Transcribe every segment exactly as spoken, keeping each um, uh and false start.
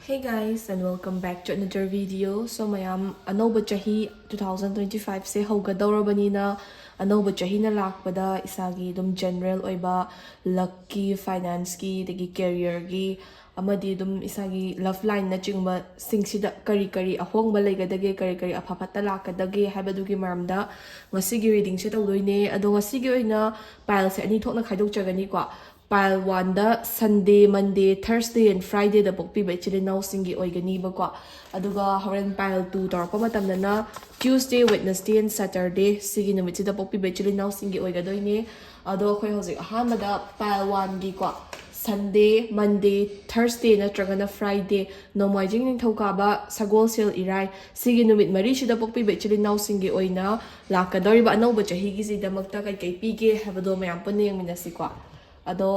Hey guys, and welcome back to another video. So ꯃꯌꯥꯝ, ꯑꯅꯧꯕ ꯆꯍꯤ two thousand twenty five ꯁꯦ ꯍꯧꯒꯗꯧꯔꯕꯅꯤꯅ, ꯑꯅꯧꯕ ꯆꯍꯤꯅ ꯂꯥꯛꯄꯗ ꯏꯁꯥꯒꯤ ꯑꯗꯨꯝ general ꯑꯣꯏꯕ luckꯀꯤ, financeꯀꯤ, ꯑꯗꯒꯤ careerꯒꯤ, ꯑꯃꯗꯤ ꯑꯗꯨꯝ ꯏꯁꯥꯒꯤ love lineꯅꯆꯤꯡꯕꯁꯤꯡꯁꯤꯗ ꯀꯔꯤ ꯀꯔꯤ ꯑꯍꯣꯡꯕ ꯂꯩꯒꯗꯒꯦ, ꯀꯔꯤ ꯀꯔꯤ ꯑꯐ ꯐꯠꯇ ꯂꯥꯛꯀꯗꯒꯦ ꯍꯥꯏꯕꯗꯨꯒꯤ ꯃꯔꯝꯗ ꯉꯁꯤꯒꯤ readingꯁꯦ ꯇꯧꯗꯣꯏꯅꯦ꯫ ꯑꯗꯣ ꯉꯁꯤꯒꯤ ꯑꯣꯏꯅ pileꯁꯦ ꯑꯅꯤ ꯊꯣꯛꯅ ꯈꯥꯏꯗꯣꯛꯆꯒꯅꯤꯀꯣ꯫ Pile oneꯗ Sunday, Monday, Thursday and Fridayꯗ ꯄꯣꯛꯄꯤꯕ ꯏꯆꯤꯜ ꯏꯅꯥꯎꯁꯤꯡꯒꯤ ꯑꯣꯏꯒꯅꯤꯕꯀꯣ꯫ ꯑꯗꯨꯒ ꯍꯣꯔꯦꯟ pile two ꯇꯧꯔꯛꯄ ꯃꯇꯝꯗꯅ Tuesday, Wednesday and Saturday ꯁꯤꯒꯤ ꯅꯨꯃꯤꯠꯁꯤꯗ ꯄꯣꯛꯄꯤꯕ ꯏꯆꯤꯜ ꯏꯅꯥꯎꯁꯤꯡꯒꯤ ꯑꯣꯏꯒꯗꯣꯏꯅꯦ꯫ ꯑꯗꯣ ꯑꯩꯈꯣꯏ ꯍꯧꯖꯤꯛ ꯑꯍꯥꯟꯕꯗ pile oneꯒꯤꯀꯣ, Sunday, Monday, Thursday ꯅꯠꯇ꯭ꯔꯒꯅ Friday, ꯅꯣꯡꯃꯥꯏꯖꯤꯡ, ꯅꯤꯡꯊꯧꯀꯥꯕ, ꯁꯒꯣꯜꯁꯦꯜ, ꯏꯔꯥꯏ ꯁꯤꯒꯤ ꯅꯨꯃꯤꯠ ꯃꯔꯤꯁꯤꯗ ꯄꯣꯛꯄꯤꯕ ꯏꯆꯤꯜ ꯏꯅꯥꯎꯁꯤꯡꯒꯤ ꯑꯣꯏꯅ ꯂꯥꯛꯀꯗꯧꯔꯤꯕ ꯑꯅꯧꯕ ꯆꯍꯤꯒꯤꯁꯤꯗꯃꯛꯇ ꯀꯩꯀꯩ ꯄꯤꯒꯦ ꯍꯥꯏꯕꯗꯣ ꯃꯌꯥꯝ ꯄꯨꯟꯅ ꯌꯦꯡꯃꯤꯟꯅꯁꯤꯀꯣ꯫ ꯑꯗꯣ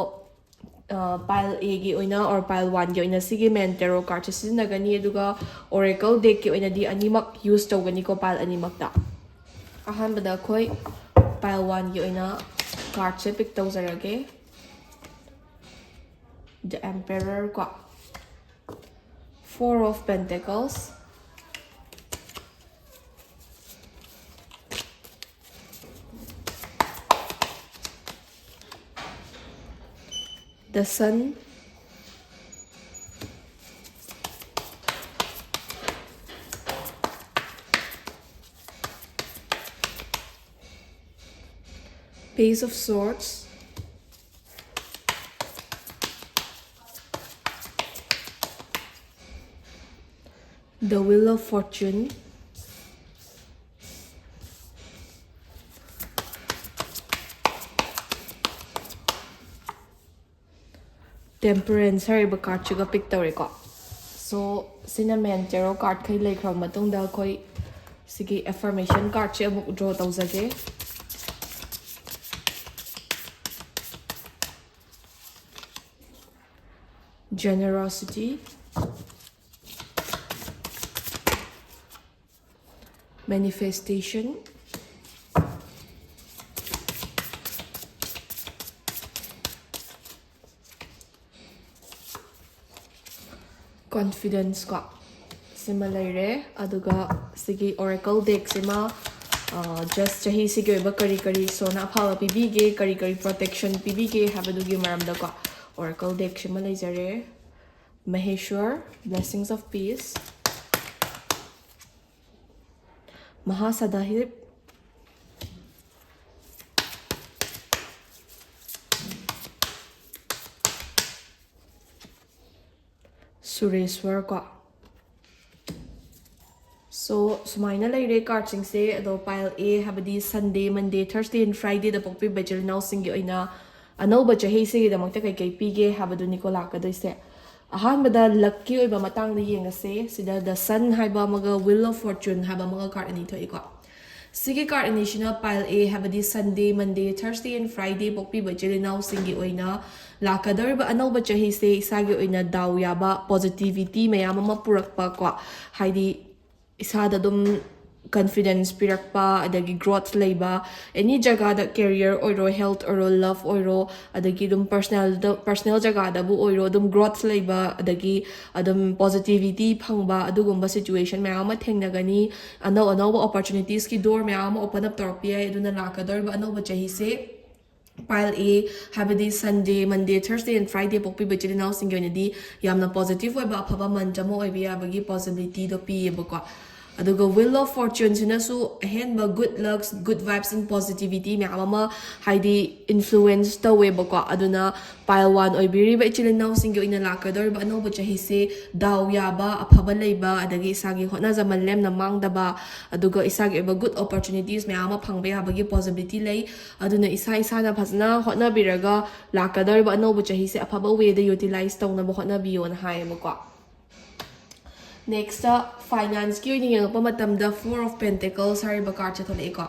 pile Aꯒꯤ ꯑꯣꯏꯅ or pile oneꯒꯤ ꯑꯣꯏꯅ ꯁꯤꯒꯤ main tarot cardꯁꯦ ꯁꯤꯖꯤꯟꯅꯒꯅꯤ, ꯑꯗꯨꯒ oracle deckꯀꯤ ꯑꯣꯏꯅꯗꯤ ꯑꯅꯤꯃꯛ use ꯇꯧꯒꯅꯤꯀꯣ, pile ꯑꯅꯤꯃꯛꯇ꯫ ꯑꯍꯥꯟꯕꯗ ꯑꯩꯈꯣꯏ pile oneꯒꯤ ꯑꯣꯏꯅ cardꯁꯦ pick ꯇꯧꯖꯔꯒꯦ꯫ The Emperor ꯀꯣ, Four of Pentacles, The Sun, Page of Swords, The Wheel of Fortune, Temperance ꯍꯥꯏꯔꯤꯕ cardꯁꯤꯒ pick ꯇꯧꯔꯦꯀꯣ꯫ So ꯁꯤꯅ main tarot cardꯈꯩ ꯂꯩꯈ꯭ꯔꯕ ꯃꯇꯨꯡꯗ ꯑꯩꯈꯣꯏ ꯁꯤꯒꯤ affirmation cardꯁꯦ ꯑꯃꯨꯛ draw ꯇꯧꯖꯒꯦ꯫ Generosity, Manifestation, Confidence ꯀꯣ, ꯁꯤꯃ ꯂꯩꯔꯦ꯫ ꯑꯗꯨꯒ ꯁꯤꯒꯤ Oracle deck ꯁꯤꯃ, just ꯆꯍꯤꯁꯤꯒꯤ ꯑꯣꯏꯕ ꯀꯔꯤ ꯀꯔꯤ ꯏꯁꯣꯔꯅ ꯑꯐꯕ ꯄꯤꯕꯤꯒꯦ, ꯀꯔꯤ ꯀꯔꯤ protection ꯄꯤꯕꯤꯒꯦ ꯍꯥꯏꯕꯗꯨꯒꯤ ꯃꯔꯝꯗꯀꯣ Oracle deck ꯁꯤꯃ ꯂꯩꯖꯔꯦ꯫ Maheshwar, Blessings of Peace, Mahasadahib, Sureshwar ꯀꯣ꯫ So ꯁꯨꯃꯥꯏꯅ ꯂꯩꯔꯦ card ꯁꯤꯡꯁꯦ꯫ ꯑꯗꯣ pile A ꯍꯥꯏꯕꯗꯤ Sunday, Monday, Thursday and Friday ꯗ ꯄꯣꯛꯄꯤꯕ ꯏꯆꯤꯜ ꯏꯅꯥꯎꯁꯤꯡꯒꯤ ꯑꯣꯏꯅ ꯑꯅꯧꯕ ꯆꯍꯤꯁꯤꯒꯤꯗꯃꯛꯇ ꯀꯩꯀꯩ ꯄꯤꯒꯦ ꯍꯥꯏꯕꯗꯨꯅꯤꯀꯣ ꯂꯥꯛꯀꯗꯣꯏꯁꯦ꯫ ꯑꯍꯥꯟꯕꯗ luck ꯀꯤ ꯑꯣꯏꯕ ꯃꯇꯥꯡꯗ ꯌꯦꯡꯉꯁꯦ꯫ ꯁꯤꯗ The Sun ꯍꯥꯏꯕ ꯑꯃꯒ Wheel of Fortune ꯍꯥꯏꯕ ꯑꯃꯒ card ꯑꯅꯤ ꯊꯣꯛꯏꯀꯣ꯫ ꯁꯤꯒꯤ card ꯑꯅꯤꯁꯤꯅ pile A ꯍꯥꯏꯕꯗꯤ Sunday, Monday, Thursday and Friday ꯄꯣꯛꯄꯤꯕ ꯏꯆꯤꯜ ꯏꯅꯥꯎꯁꯤꯡꯒꯤ ꯑꯣꯏꯅ ꯂꯥꯛꯀꯗꯧꯔꯤꯕ ꯑꯅꯧꯕ ꯆꯍꯤꯁꯦ ꯏꯁꯥꯒꯤ ꯑꯣꯏꯅ ꯗꯥꯎ ꯌꯥꯕ, positivity ꯃꯌꯥꯝ ꯑꯃ ꯄꯨꯔꯛꯄ ꯀꯣ, ꯍꯥꯏꯗꯤ ꯏꯁꯥꯗ ꯑꯗꯨꯝ confidence ꯄꯤꯔꯛꯄ, ꯑꯗꯒꯤ growth ꯂꯩꯕ, any ꯖꯒꯥꯗ career ꯑꯣꯏꯔꯣ, health ꯑꯣꯏꯔꯣ, love ꯑꯣꯏꯔꯣ, ꯑꯗꯒꯤ ꯑꯗꯨꯝ personal ꯗ, personal ꯖꯒꯥꯗꯕꯨ ꯑꯣꯏꯔꯣ, ꯑꯗꯨꯝ growth ꯂꯩꯕ, ꯑꯗꯒꯤ ꯑꯗꯨꯝ positivity ꯐꯪꯕ, ꯑꯗꯨꯒꯨꯝꯕ situation ꯃꯌꯥꯝ ꯑꯃ ꯊꯦꯡꯅꯒꯅꯤ꯫ ꯑꯅꯧ ꯑꯅꯧꯕ opportunities ꯀꯤ door ꯃꯌꯥꯝ ꯑꯃ open up ꯇꯧꯔꯛꯄ ꯌꯥꯏ꯫ ꯑꯗꯨꯅ ꯂꯥꯛꯀꯗꯧꯔꯤꯕ ꯑꯅꯧꯕ ꯆꯍꯤꯁꯦ pile A ꯍꯥꯏꯕꯗꯤ Sunday, Monday, Thursday and Friday ꯄꯣꯛꯄꯤꯕ ꯏꯆꯤꯜ ꯏꯅꯥꯎꯁꯤꯡꯒꯤ ꯑꯣꯏꯅꯗꯤ ꯌꯥꯝꯅ positive ꯑꯣꯏꯕ ꯑꯐꯕ month ꯑꯃ ꯑꯣꯏꯕ ꯌꯥꯕꯒꯤ possibility ꯗꯣ ꯄꯤꯌꯦꯕꯀꯣ꯫ ꯑꯗꯨꯒ Wheel of Fortune ꯁꯤꯅꯁꯨ ꯑꯍꯦꯟꯕ good lucks, good vibes and positivity ꯃꯌꯥꯝ ꯑꯃ, ꯍꯥꯏꯗꯤ, influence ꯇꯧꯋꯦꯕꯀꯣ꯫ ꯑꯗꯨꯅ pile one ꯑꯣꯏꯕꯤꯔꯤꯕ ꯏꯆꯤꯜ ꯏꯅꯥꯎꯁꯤꯡꯒꯤ ꯑꯣꯏꯅ ꯂꯥꯛꯀꯗꯧꯔꯤꯕ ꯑꯅꯧꯕ ꯆꯍꯤꯁꯦ ꯗꯥꯎ ꯌꯥꯕ, ꯑꯐꯕ ꯂꯩꯕ, ꯑꯗꯒꯤ ꯏꯁꯥꯒꯤ ꯍꯣꯠꯅꯖꯃꯟ ꯂꯦꯝꯅ ꯃꯥꯡꯗꯕ, ꯑꯗꯨꯒ ꯏꯁꯥꯒꯤ ꯑꯣꯏꯕ good opportunities ꯃꯌꯥꯝ ꯑꯃ ꯐꯪꯕ ꯌꯥꯕꯒꯤ possibility ꯂꯩ꯫ ꯑꯗꯨꯅ ꯏꯁꯥ ꯏꯁꯥꯅ ꯐꯖꯅ ꯍꯣꯠꯅꯕꯤꯔꯒ ꯂꯥꯛꯀꯗꯧꯔꯤꯕ ꯑꯅꯧꯕ ꯆꯍꯤꯁꯦ ꯑꯐꯕ way ꯗ utilize ꯇꯧꯅꯕ ꯍꯣꯠꯅꯕꯤꯌꯣꯅ ꯍꯥꯏꯌꯦꯕꯀꯣ꯫ Next, finance ꯀꯤ ꯑꯣꯏꯅ ꯌꯦꯡꯉꯛꯄ ꯃꯇꯝꯗ Four of Pentacles ꯍꯥꯏꯔꯤꯕ card say ꯊꯣꯛꯂꯛꯏꯀꯣ꯫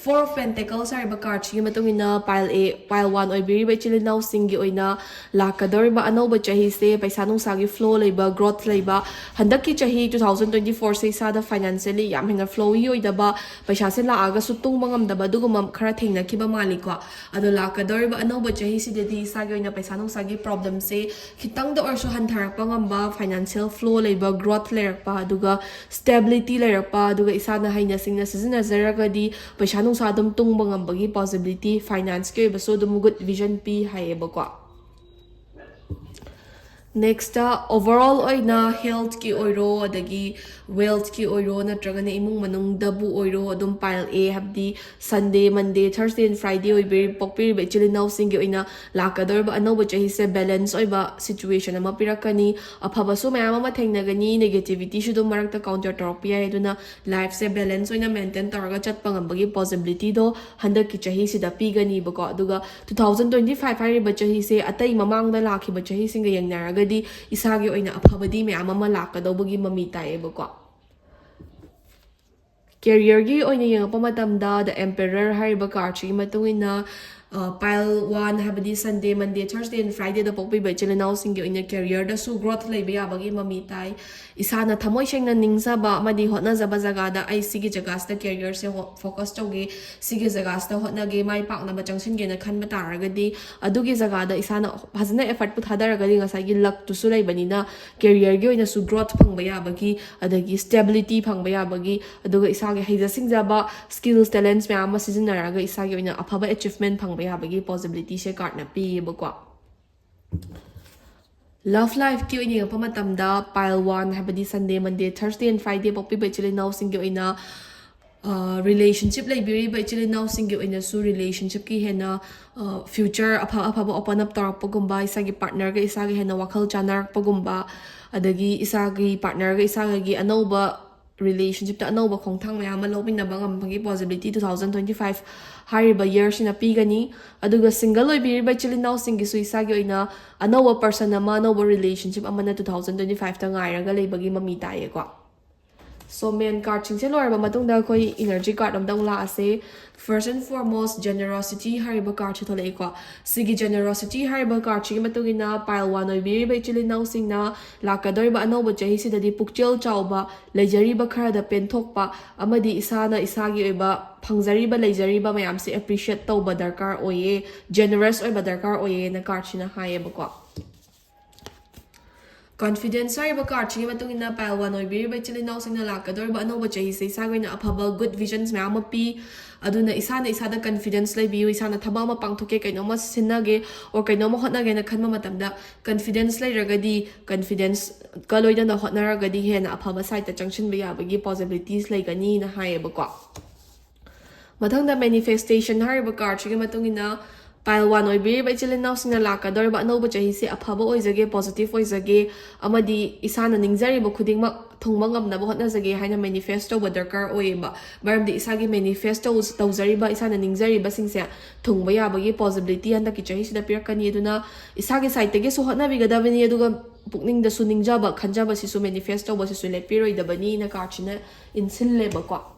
Four of Pentacles ꯍꯥꯏꯔꯤꯕ cardꯁꯤꯒꯤ ꯃꯇꯨꯡ ꯏꯟꯅ pile A, pile one ꯑꯣꯏꯕꯤꯔꯤꯕ ꯏꯆꯤꯜ ꯏꯅꯥꯎꯁꯤꯡꯒꯤ ꯑꯣꯏꯅ ꯂꯥꯛꯀꯗꯧꯔꯤꯕ ꯑꯅꯧꯕ ꯆꯍꯤꯁꯦ ꯄꯩꯁꯥ ꯅꯨꯡꯁꯥꯒꯤ flow ꯂꯩꯕ, growth ꯂꯩꯕ, ꯍꯟꯗꯛꯀꯤ ꯆꯍꯤ two thousand twenty fourꯁꯦ ꯏꯁꯥꯗ financially ꯌꯥꯝ ꯍꯦꯟꯅ flowy ꯑꯣꯏꯗꯕ, ꯄꯩꯁꯥꯁꯦ ꯂꯥꯛꯑꯒꯁꯨ ꯇꯨꯡꯕ ꯉꯝꯗꯕ ꯑꯗꯨꯒꯨꯝꯕ ꯈꯔ ꯊꯦꯡꯅꯈꯤꯕ ꯃꯥꯜꯂꯤꯀꯣ꯫ ꯑꯗꯣ ꯂꯥꯛꯀꯗꯧꯔꯤꯕ ꯑꯅꯧꯕ ꯆꯍꯤꯁꯤꯗꯗꯤ ꯏꯁꯥꯒꯤ ꯑꯣꯏꯅ ꯄꯩꯁꯥ ꯅꯨꯡꯁꯥꯒꯤ problemꯁꯦ ꯈꯤꯇꯪꯗ ꯑꯣꯏꯔꯁꯨ ꯍꯟꯊꯔꯛꯄ ꯉꯝꯕ, financial flow ꯂꯩꯕ, growth ꯂꯩꯔꯛꯄ, ꯑꯗꯨꯒ stability ꯂꯩꯔꯛꯄ, ꯑꯗꯨꯒ ꯏꯁꯥꯅ ꯍꯩꯅ ꯁꯤꯡꯅ ꯁꯤꯖꯤꯟꯅꯖꯔꯒꯗꯤ ꯄꯩꯁꯥ ꯅꯨꯡꯁꯥ ꯑꯗꯨꯝ ꯇꯨꯡꯕ ꯉꯝꯕꯒꯤ possibility, financeꯀꯤ ꯑꯣꯏꯕꯁꯨ ꯑꯗꯨꯝ good vision ꯄꯤ ꯍꯥꯏꯌꯦꯕꯀꯣ꯫ Nextꯇ overall ꯑꯣꯏꯅ healthꯀꯤ ꯑꯣꯏꯔꯣ, ꯑꯗꯒꯤ wealthꯀꯤ ꯑꯣꯏꯔꯣ, ꯅꯠꯇ꯭ꯔꯒꯅ ꯏꯃꯨꯡ ꯃꯅꯨꯡꯗꯕꯨ ꯑꯣꯏꯔꯣ, ꯑꯗꯨꯝ pile A, ꯍꯥꯏꯕꯗꯤ Sunday, Monday, Thursday and Friday ꯑꯣꯏꯕꯤ ꯄꯣꯛꯄꯤꯔꯤꯕ ꯏꯆꯤꯜ ꯏꯅꯥꯎꯁꯤꯡꯒꯤ ꯑꯣꯏꯅ ꯂꯥꯛꯀꯗꯧꯔꯤꯕ ꯑꯅꯧꯕ ꯆꯍꯤꯁꯦ balance ꯑꯣꯏꯕ situation ꯑꯃ ꯄꯤꯔꯛꯀꯅꯤ꯫ ꯑꯐꯕꯁꯨ ꯃꯌꯥꯝ ꯑꯃ ꯊꯦꯡꯅꯒꯅꯤ, negativityꯁꯨ ꯑꯗꯨꯝ ꯃꯔꯛꯇ counter ꯇꯧꯔꯛꯄ ꯌꯥꯏ꯫ ꯑꯗꯨꯅ lifeꯁꯦ balance ꯑꯣꯏꯅ maintain ꯇꯧꯔꯒ ꯆꯠꯄ ꯉꯝꯕꯒꯤ possibilityꯗꯣ ꯍꯟꯗꯛꯀꯤ ꯆꯍꯤꯁꯤꯗ ꯄꯤꯒꯅꯤꯕꯀꯣ꯫ ꯑꯗꯨꯒ two thousand twenty five ꯍꯥꯏꯔꯤꯕ ꯆꯍꯤꯁꯦ ꯑꯇꯩ ꯃꯃꯥꯡꯗ ꯂꯥꯛꯈꯤꯕ ꯆꯍꯤꯁꯤꯡꯒ ꯌꯦꯡꯅꯔꯒꯗꯤ ꯏꯁꯥꯒꯤ ꯑꯣꯏꯅ ꯑꯐꯕꯗꯤ ꯃꯌꯥꯝ ꯑꯃ ꯂꯥꯛꯀꯗꯧꯕꯒꯤ ꯃꯃꯤ ꯇꯥꯏꯌꯦꯕꯀꯣ꯫ Careerꯒꯤ ꯑꯣꯏꯅ ꯌꯦꯡꯉꯛꯄ ꯃꯇꯝꯗ The Emperor ꯍꯥꯏꯔꯤꯕ cardꯁꯤꯒꯤ ꯃꯇꯨꯡ ꯏꯟꯅ, ꯑ, pile one, ꯍꯥꯏꯕꯗꯤ Sunday, Monday, Thursday and Fridayꯗ ꯄꯣꯛꯄꯤꯕ ꯏꯆꯤꯜ ꯏꯅꯥꯎꯁꯤꯡꯒꯤ ꯑꯣꯏꯅ careerꯗꯁꯨ growth ꯂꯩꯕ ꯌꯥꯕꯒꯤ ꯃꯃꯤ ꯇꯥꯏ꯫ ꯏꯁꯥꯅ ꯊꯃꯣꯏ ꯁꯦꯡꯅ ꯅꯤꯡꯖꯕ ꯑꯃꯗꯤ ꯍꯣꯠꯅꯖꯕ ꯖꯒꯥꯗ ꯑꯩ ꯁꯤꯒꯤ ꯖꯒꯥꯁꯤꯗ careerꯁꯦ ꯍꯣ-, focus ꯇꯧꯒꯦ, ꯁꯤꯒꯤ ꯖꯒꯥꯁꯤꯗ ꯍꯣꯠꯅꯒꯦ, ꯃꯥꯏ ꯄꯥꯛꯅꯕ ꯆꯪꯁꯤꯟꯒꯦꯅ ꯈꯟꯕ ꯇꯥꯔꯒꯗꯤ, ꯑꯗꯨꯒꯤ ꯖꯒꯥꯗ ꯏꯁꯥꯅ ꯐꯖꯅ effort ꯄꯨꯊꯥꯗꯔꯒꯗꯤ ꯉꯁꯥꯏꯒꯤ luckꯇꯨꯁꯨ ꯂꯩꯕꯅꯤꯅ careerꯒꯤ ꯑꯣꯏꯅꯁꯨ growth ꯐꯪꯕ ꯌꯥꯕꯒꯤ, ꯑꯗꯒꯤ stability ꯐꯪꯕ ꯌꯥꯕꯒꯤ, ꯑꯗꯨꯒ ꯏꯁꯥꯒꯤ ꯍꯩꯖ ꯁꯤꯡꯖꯕ skills, talents ꯃꯌꯥꯝ ꯑꯃ ꯁꯤꯖꯤꯟꯅꯔꯒ ꯏꯁꯥꯒꯤ ꯑꯣꯏꯅ ꯑꯐꯕ achievement ꯐꯪꯕ ꯌꯥꯕꯒꯤ possibilityꯁꯦ cardꯅ ꯄꯤꯌꯦꯕꯀꯣ꯫ Love lifeꯀꯤ ꯑꯣꯏꯅ ꯌꯦꯡꯉꯛꯄ ꯃꯇꯝꯗ pile one, ꯍꯥꯏꯕꯗꯤ Sunday, Monday, Thursday and Friday ꯄꯣꯛꯄꯤꯕ ꯏꯆꯤꯜ ꯏꯅꯥꯎꯁꯤꯡꯒꯤ ꯑꯣꯏꯅ, ꯑ, relationship ꯂꯩꯕꯤꯔꯤꯕ ꯏꯆꯤꯜ ꯏꯅꯥꯎꯁꯤꯡꯒꯤ ꯑꯣꯏꯅꯁꯨ relationshipꯀꯤ ꯍꯦꯟꯅ, ꯑ, future ꯑꯐ ꯑꯐꯕ open up ꯇꯧꯔꯛꯄꯒꯨꯝꯕ, ꯏꯁꯥꯒꯤ partnerꯒ ꯏꯁꯥꯒ ꯍꯦꯟꯅ ꯋꯥꯈꯜ ꯆꯥꯟꯅꯔꯛꯄꯒꯨꯝꯕ, ꯑꯗꯒꯤ ꯏꯁꯥꯒꯤ partnerꯒ ꯏꯁꯥꯒꯒꯤ ꯑꯅꯧꯕ relationshipꯇ ꯑꯅꯧꯕ ꯈꯣꯡꯊꯥꯡ ꯃꯌꯥꯝ ꯑꯃ ꯂꯧꯃꯤꯟꯅꯕ ꯉꯝꯕꯒꯤ possibility two thousand twenty five ꯍꯥꯏꯔꯤꯕ yearꯁꯤꯅ ꯄꯤꯒꯅꯤ꯫ ꯑꯗꯨꯒ single ꯑꯣꯏꯕꯤꯔꯤꯕ ꯏꯆꯤꯜ ꯏꯅꯥꯎꯁꯤꯡꯒꯤꯁꯨ ꯏꯁꯥꯒꯤ ꯑꯣꯏꯅ ꯑꯅꯧꯕ person ꯑꯃ, ꯑꯅꯧꯕ relationship ꯑꯃꯅ two thousand twenty fiveꯇ ꯉꯥꯏꯔꯒ ꯂꯩꯕꯒꯤ ꯃꯃꯤ ꯇꯥꯏꯌꯦꯀꯣ꯫ So main cardꯁꯤꯡꯁꯦ ꯂꯣꯏꯔꯕ ꯃꯇꯨꯡꯗ ꯑꯩꯈꯣꯏ energy card ꯑꯝꯇꯪ ꯂꯥꯛꯑꯁꯦ꯫ First and foremost, generosity ꯍꯥꯏꯔꯤꯕ cardꯁꯦ ꯊꯣꯛꯂꯛꯏꯀꯣ꯫ ꯁꯤꯒꯤ generosity ꯍꯥꯏꯔꯤꯕ cardꯁꯤꯒꯤ ꯃꯇꯨꯡ ꯏꯟꯅ pile one ꯑꯣꯏꯕꯤꯔꯤꯕ ꯏꯆꯤꯜ ꯏꯅꯥꯎꯁꯤꯡꯅ ꯂꯥꯛꯀꯗꯧꯔꯤꯕ ꯑꯅꯧꯕ ꯆꯍꯤꯁꯤꯗꯗꯤ ꯄꯨꯛꯆꯦꯜ ꯆꯥꯎꯕ, ꯂꯩꯖꯔꯤꯕ ꯈꯔꯗ ꯄꯦꯟꯊꯣꯛꯄ ꯑꯃꯗꯤ ꯏꯁꯥꯅ ꯏꯁꯥꯒꯤ ꯑꯣꯏꯕ ꯐꯪꯖꯔꯤꯕ ꯂꯩꯖꯔꯤꯕ ꯃꯌꯥꯝꯁꯦ appreciate ꯇꯧꯕ ꯗꯔꯀꯥꯔ ꯑꯣꯏꯌꯦ, generous ꯑꯣꯏꯕ ꯗꯔꯀꯥꯔ ꯑꯣꯏꯌꯦꯅ cardꯁꯤꯅ ꯍꯥꯏꯌꯦꯕꯀꯣ꯫ Confidence ꯍꯥꯏꯔꯤꯕ cardꯁꯤꯒꯤ ꯃꯇꯨꯡ ꯏꯟꯅ pile one ꯑꯣꯏꯕꯤꯔꯤꯕ ꯏꯆꯤꯜ ꯏꯅꯥꯎꯁꯤꯡꯅ ꯂꯥꯛꯀꯗꯧꯔꯤꯕ ꯑꯅꯧꯕ ꯆꯍꯤꯁꯦ ꯏꯁꯥꯒꯤ ꯑꯣꯏꯅ ꯑꯐꯕ good visions ꯃꯌꯥꯝ ꯑꯃ ꯄꯤ꯫ ꯑꯗꯨꯅ ꯏꯁꯥꯅ ꯏꯁꯥꯗ confidence ꯂꯩꯕꯤꯌꯨ꯫ ꯏꯁꯥꯅ ꯊꯕꯛ ꯑꯃ ꯄꯥꯡꯊꯣꯛꯀꯦ, ꯀꯩꯅꯣꯝꯃ ꯁꯤꯟꯅꯒꯦ, or ꯀꯩꯅꯣꯝꯃ ꯍꯣꯠꯅꯒꯦꯅ ꯈꯟꯕ ꯃꯇꯝꯗ confidence ꯂꯩꯔꯒꯗꯤ, confidenceꯀ ꯂꯣꯏꯅꯅ ꯍꯣꯠꯅꯔꯒꯗꯤ ꯍꯦꯟꯅ ꯑꯐꯕ sideꯇ ꯆꯪꯁꯤꯟꯕ ꯌꯥꯕꯒꯤ possibilities ꯂꯩꯒꯅꯤꯅ ꯍꯥꯏꯌꯦꯕꯀꯣ꯫ ꯃꯊꯪꯗ manifestation ꯍꯥꯏꯔꯤꯕ cardꯁꯤꯒꯤ ꯃꯇꯨꯡ ꯏꯟꯅ pile one ꯑꯣꯏꯕꯤꯔꯤꯕ ꯏꯆꯤꯜ ꯏꯅꯥꯎꯁꯤꯡꯅ ꯂꯥꯛꯀꯗꯧꯔꯤꯕ ꯑꯅꯧꯕ ꯆꯍꯤꯁꯦ ꯑꯐꯕ ꯑꯣꯏꯖꯒꯦ, positive ꯑꯣꯏꯖꯒꯦ, ꯑꯃꯗꯤ ꯏꯁꯥꯅ ꯅꯤꯡꯖꯔꯤꯕ ꯈꯨꯗꯤꯡꯃꯛ ꯊꯨꯡꯕ ꯉꯝꯅꯕ ꯍꯣꯠꯅꯖꯒꯦ ꯍꯥꯏꯅ manifest ꯇꯧꯕ ꯗꯔꯀꯥꯔ ꯑꯣꯏꯌꯦꯕ꯫ ꯃꯔꯝꯗꯤ ꯏꯁꯥꯒꯤ manifest ꯇꯧ-, ꯇꯧꯖꯔꯤꯕ, ꯏꯁꯥꯅ ꯅꯤꯡꯖꯔꯤꯕꯁꯤꯡꯁꯦ ꯊꯨꯡꯕ ꯌꯥꯕꯒꯤ possibility ꯍꯟꯗꯛꯀꯤ ꯆꯍꯤꯁꯤꯗ ꯄꯤꯔꯛꯀꯅꯤ꯫ ꯑꯗꯨꯅ ꯏꯁꯥꯒꯤ sideꯇꯒꯤꯁꯨ ꯍꯣꯠꯅꯕꯤꯒꯗꯕꯅꯤ, ꯑꯗꯨꯒ ꯄꯨꯛꯅꯤꯡꯗꯁꯨ ꯅꯤꯡꯖꯕ, ꯈꯟꯖꯕꯁꯤꯁꯨ manifest ꯇꯧꯕꯁꯤꯁꯨ ꯂꯦꯞꯄꯤꯔꯣꯏꯗꯕꯅꯤꯅ cardꯁꯤꯅ ꯏꯟꯁꯤꯜꯂꯦꯕꯀꯣ꯫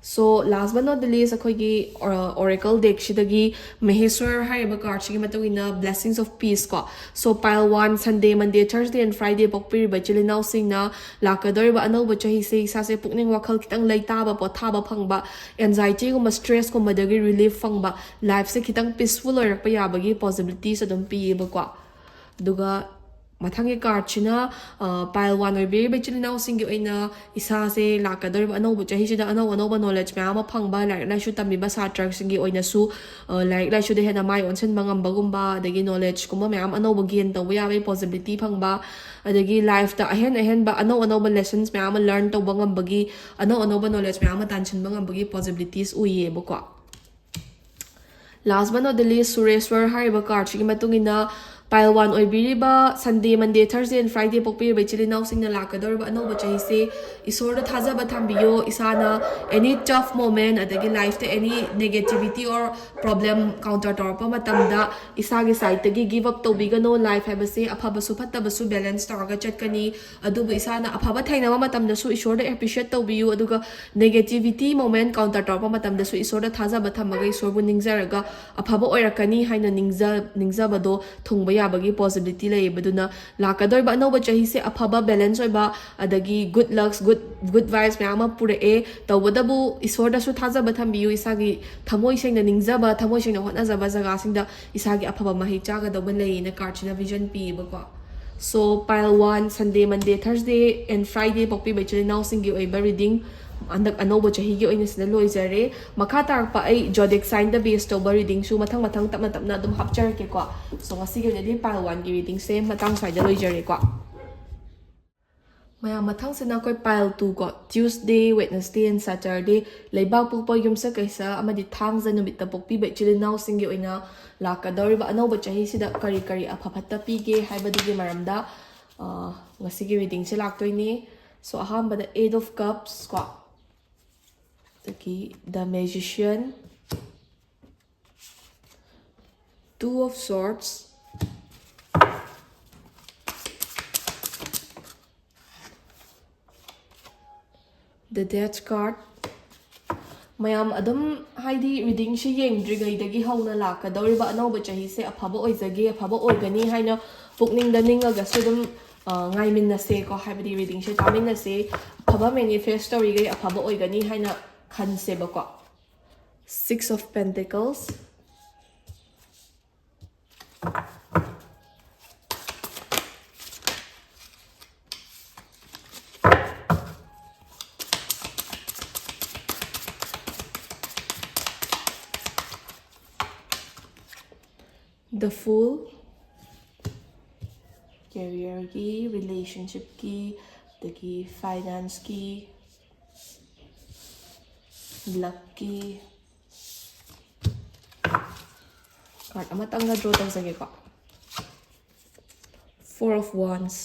So last but not the least, ꯑꯩꯈꯣꯏꯒꯤ oracle deckꯁꯤꯗꯒꯤ ꯃꯍꯦꯁ꯭ꯋꯔ ꯍꯥꯏꯔꯤꯕ cardꯁꯤꯒꯤ ꯃꯇꯨꯡ ꯏꯟꯅ blessings of peace ꯀꯣ꯫ So pile one, Sunday, Monday, Thursday and Friday ꯄꯣꯛꯄꯤꯔꯤꯕ ꯏꯆꯤꯜ ꯏꯅꯥꯎꯁꯤꯡꯅ ꯂꯥꯛꯀꯗꯧꯔꯤꯕ ꯑꯅꯧꯕ ꯆꯍꯤꯁꯦ ꯏꯁꯥꯁꯦ ꯄꯨꯛꯅꯤꯡ ꯋꯥꯈꯜ ꯈꯤꯇꯪ ꯂꯩꯇꯥꯕ, ꯄꯣꯊꯥꯕ ꯐꯪꯕ, anxietyꯒꯨꯝꯕ, stressꯀꯨꯝꯕꯗꯒꯤ relief ꯐꯪꯕ, lifeꯁꯦ ꯈꯤꯇꯪ peaceful ꯑꯣꯏꯔꯛꯄ ꯌꯥꯕꯒꯤ possibilities ꯑꯗꯨꯝ ꯄꯤꯌꯦꯕꯀꯣ꯫ ꯑꯗꯨꯒ ꯃꯊꯪꯒꯤ cardꯁꯤꯅ, ꯑ, pile one ꯑꯣꯏꯕꯤꯔꯤꯕ ꯏꯆꯤꯜ ꯏꯅꯥꯎꯁꯤꯡꯒꯤ ꯑꯣꯏꯅ ꯏꯁꯥꯁꯦ ꯂꯥꯛꯀꯗꯧꯔꯤꯕ ꯑꯅꯧꯕ ꯆꯍꯤꯁꯤꯗ ꯑꯅꯧ ꯑꯅꯧꯕ knowledge ꯃꯌꯥꯝ ꯑꯃ ꯐꯪꯕ, ꯂꯥꯏꯔꯤꯛ ꯂꯥꯏꯁꯨ ꯇꯝꯕꯤꯕ ꯁꯥꯇ꯭ꯔꯁꯤꯡꯒꯤ ꯑꯣꯏꯅꯁꯨ, ꯑ, ꯂꯥꯏꯔꯤꯛ ꯂꯥꯏꯁꯨꯗ ꯍꯦꯟꯅ ꯃꯥꯏ ꯑꯣꯟꯁꯤꯟꯕ ꯉꯝꯕꯒꯨꯝꯕ, ꯑꯗꯒꯤ knowledgeꯀꯨꯝꯕ ꯃꯌꯥꯝ ꯑꯅꯧꯕ gain ꯇꯧꯕ ꯌꯥꯕꯒꯤ possibility ꯐꯪꯕ, ꯑꯗꯒꯤ lifeꯇ ꯑꯍꯦꯟ ꯑꯍꯦꯟꯕ ꯑꯅꯧ ꯑꯅꯧꯕ lessons ꯃꯌꯥꯝ ꯑꯃ learn ꯇꯧꯕ ꯉꯝꯕꯒꯤ, ꯑꯅꯧ ꯑꯅꯧꯕ knowledge ꯃꯌꯥꯝ ꯑꯃ ꯇꯥꯟꯁꯤꯟꯕ ꯉꯝꯕꯒꯤ possibilities ꯎꯏꯌꯦꯕꯀꯣ꯫ Last but not the least, ꯁꯨꯔꯦꯁ꯭ꯋꯔ ꯍꯥꯏꯔꯤꯕ cardꯁꯤꯒꯤ ꯃꯇꯨꯡ ꯏꯟꯅ Pile one ꯑꯣꯏꯕꯤꯔꯤꯕ Sunday, Monday, Thursday and Friday ꯄꯣꯛꯄꯤꯔꯤꯕ ꯏꯆꯤꯜ ꯏꯅꯥꯎꯁꯤꯡꯅ ꯂꯥꯛꯀꯗꯧꯔꯤꯕ ꯑꯅꯧꯕ ꯆꯍꯤꯁꯦ ꯏꯁꯣꯔꯗ ꯊꯥꯖꯕ ꯊꯝꯕꯤꯌꯣ꯫ ꯏꯁꯥꯅ any tough moment, ꯑꯗꯒꯤ lifeꯇ any negativity or problem counter ꯇꯧꯔꯛꯄ ꯃꯇꯝꯗ ꯏꯁꯥꯒꯤ sideꯇꯒꯤ give up ꯇꯧꯕꯤꯒꯅꯣ꯫ Life ꯍꯥꯏꯕꯁꯦ ꯑꯐꯕꯁꯨ ꯐꯠꯇꯕꯁꯨ balance ꯇꯧꯔꯒ ꯆꯠꯀꯅꯤ꯫ ꯑꯗꯨꯕꯨ ꯏꯁꯥꯅ ꯑꯐꯕ ꯊꯦꯡꯅꯕ ꯃꯇꯝꯗꯁꯨ ꯏꯁꯣꯔꯗ appreciate ꯇꯧꯕꯤꯌꯨ, ꯑꯗꯨꯒ negativity moment counter ꯇꯧꯔꯛꯄ ꯃꯇꯝꯗꯁꯨ ꯏꯁꯣꯔꯗ ꯊꯥꯖꯕ ꯊꯝꯃꯒ ꯏꯁꯣꯔꯕꯨ ꯅꯤꯡꯖꯔꯒ ꯑꯐꯕ ꯑꯣꯏꯔꯛꯀꯅꯤ ꯍꯥꯏꯅ ꯅꯤꯡꯖ ꯅꯤꯡꯖꯕꯗꯣ ꯊꯨꯡꯕ ꯌꯥꯕꯒꯤ possibility ꯂꯩꯌꯦꯕ꯫ ꯑꯗꯨꯅ ꯂꯥꯛꯀꯗꯧꯔꯤꯕ ꯑꯅꯧꯕ ꯆꯍꯤꯁꯦ ꯑꯐꯕ, balance ꯑꯣꯏꯕ, ꯑꯗꯒꯤ good lucks, good good vibes ꯃꯌꯥꯝ ꯑꯃ ꯄꯨꯔꯛꯑꯦ꯫ ꯇꯧꯕꯇꯕꯨ ꯏꯁꯣꯔꯗꯁꯨ ꯊꯥꯖꯕ ꯊꯝꯕꯤꯌꯨ꯫ ꯏꯁꯥꯒꯤ ꯊꯃꯣꯏ ꯁꯦꯡꯅ ꯅꯤꯡꯖꯕ, ꯊꯃꯣꯏ ꯁꯦꯡꯅ ꯍꯣꯠꯅꯖꯕ ꯖꯒꯥꯁꯤꯡꯗ ꯏꯁꯥꯒꯤ ꯑꯐꯕ ꯃꯍꯩ ꯆꯥꯒꯗꯧꯕ ꯂꯩꯌꯦꯅ cardꯁꯤꯅ vision ꯄꯤꯌꯦꯕꯀꯣ꯫ So pile one, Sunday, Monday, Thursday and Friday ꯄꯣꯛꯄꯤꯕ ꯏꯆꯤꯜ ꯏꯅꯥꯎꯁꯤꯡꯒꯤ ꯑꯣꯏꯕ reading ꯍꯟꯗꯛ ꯑꯅꯧꯕ ꯆꯍꯤꯒꯤ ꯑꯣꯏꯅ ꯁꯤꯗ ꯂꯣꯏꯖꯔꯦ꯫ ꯃꯈꯥ ꯇꯥꯔꯛꯄ ꯑꯩ zodiac signꯗ base ꯇꯧꯕ readingꯁꯨ ꯃꯊꯪ ꯃꯊꯪ ꯇꯞꯅ ꯇꯞꯅ ꯑꯗꯨꯝ ꯍꯥꯞꯆꯔꯛꯀꯦꯀꯣ꯫ So ꯉꯁꯤꯒꯤ ꯑꯣꯏꯅꯗꯤ pile oneꯒꯤ readingꯁꯦ ꯃꯇꯥꯡ ꯁ꯭ꯋꯥꯏꯗ ꯂꯣꯏꯖꯔꯦꯀꯣ꯫ ꯃꯌꯥꯝ, ꯃꯊꯪꯁꯤꯅ ꯑꯩꯈꯣꯏ pile two ꯀꯣ, Tuesday, Wednesday and Saturday ꯂꯩꯕꯥꯛ ꯄꯣꯛꯄ ꯌꯨꯝꯁꯀꯩꯁ ꯑꯃꯗꯤ ꯊꯥꯡꯖ ꯅꯨꯃꯤꯠꯇ ꯄꯣꯛꯄꯤꯕ ꯏꯆꯤꯜ ꯏꯅꯥꯎꯁꯤꯡꯒꯤ ꯑꯣꯏꯅ ꯂꯥꯛꯀꯗꯧꯔꯤꯕ ꯑꯅꯧꯕ ꯆꯍꯤꯁꯤꯗ ꯀꯔꯤ ꯀꯔꯤ ꯑꯐ ꯐꯠꯇ ꯄꯤꯒꯦ ꯍꯥꯏꯕꯗꯨꯒꯤ ꯃꯔꯝꯗ, ꯑ, ꯉꯁꯤꯒꯤ readingꯁꯦ ꯂꯥꯛꯇꯣꯏꯅꯤ꯫ So ꯑꯍꯥꯟꯕꯗ Eight of Cups ꯀꯣ, ꯑꯗꯒꯤ The Magician, Two of Swords, The Death card. ꯃꯌꯥꯝ, ꯑꯗꯨꯝ ꯍꯥꯏꯗꯤ readingꯁꯤ ꯌꯦꯡꯗ꯭ꯔꯤꯉꯩꯗꯒꯤ ꯍꯧꯅ ꯂꯥꯛꯀꯗꯧꯔꯤꯕ ꯑꯅꯧꯕ ꯆꯍꯤꯁꯦ ꯑꯐꯕ ꯑꯣꯏꯖꯒꯦ, ꯑꯐꯕ ꯑꯣꯏꯒꯅꯤ ꯍꯥꯏꯅ ꯄꯨꯛꯅꯤꯡꯗ ꯅꯤꯡꯉꯒꯁꯨ ꯑꯗꯨꯝ, ꯑ, ꯉꯥꯏꯃꯤꯟꯅꯁꯦꯀꯣ, ꯍꯥꯏꯕꯗꯤ readingꯁꯦ ꯇꯥꯃꯤꯟꯅꯁꯦ꯫ ꯑꯐꯕ manifest ꯇꯧꯔꯤꯈꯩ ꯑꯐꯕ ꯑꯣꯏꯒꯅꯤ ꯍꯥꯏꯅ ꯈꯟꯁꯦꯕꯀꯣ꯫ Six of Pentacles, The Fool, careerꯒꯤ, relationshipꯀꯤ, ꯑꯗꯒꯤ financeꯀꯤ, luckꯀꯤ card ꯑꯃꯇꯪꯒ draw ꯇꯧꯖꯒꯦꯀꯣ꯫ Four of Wands.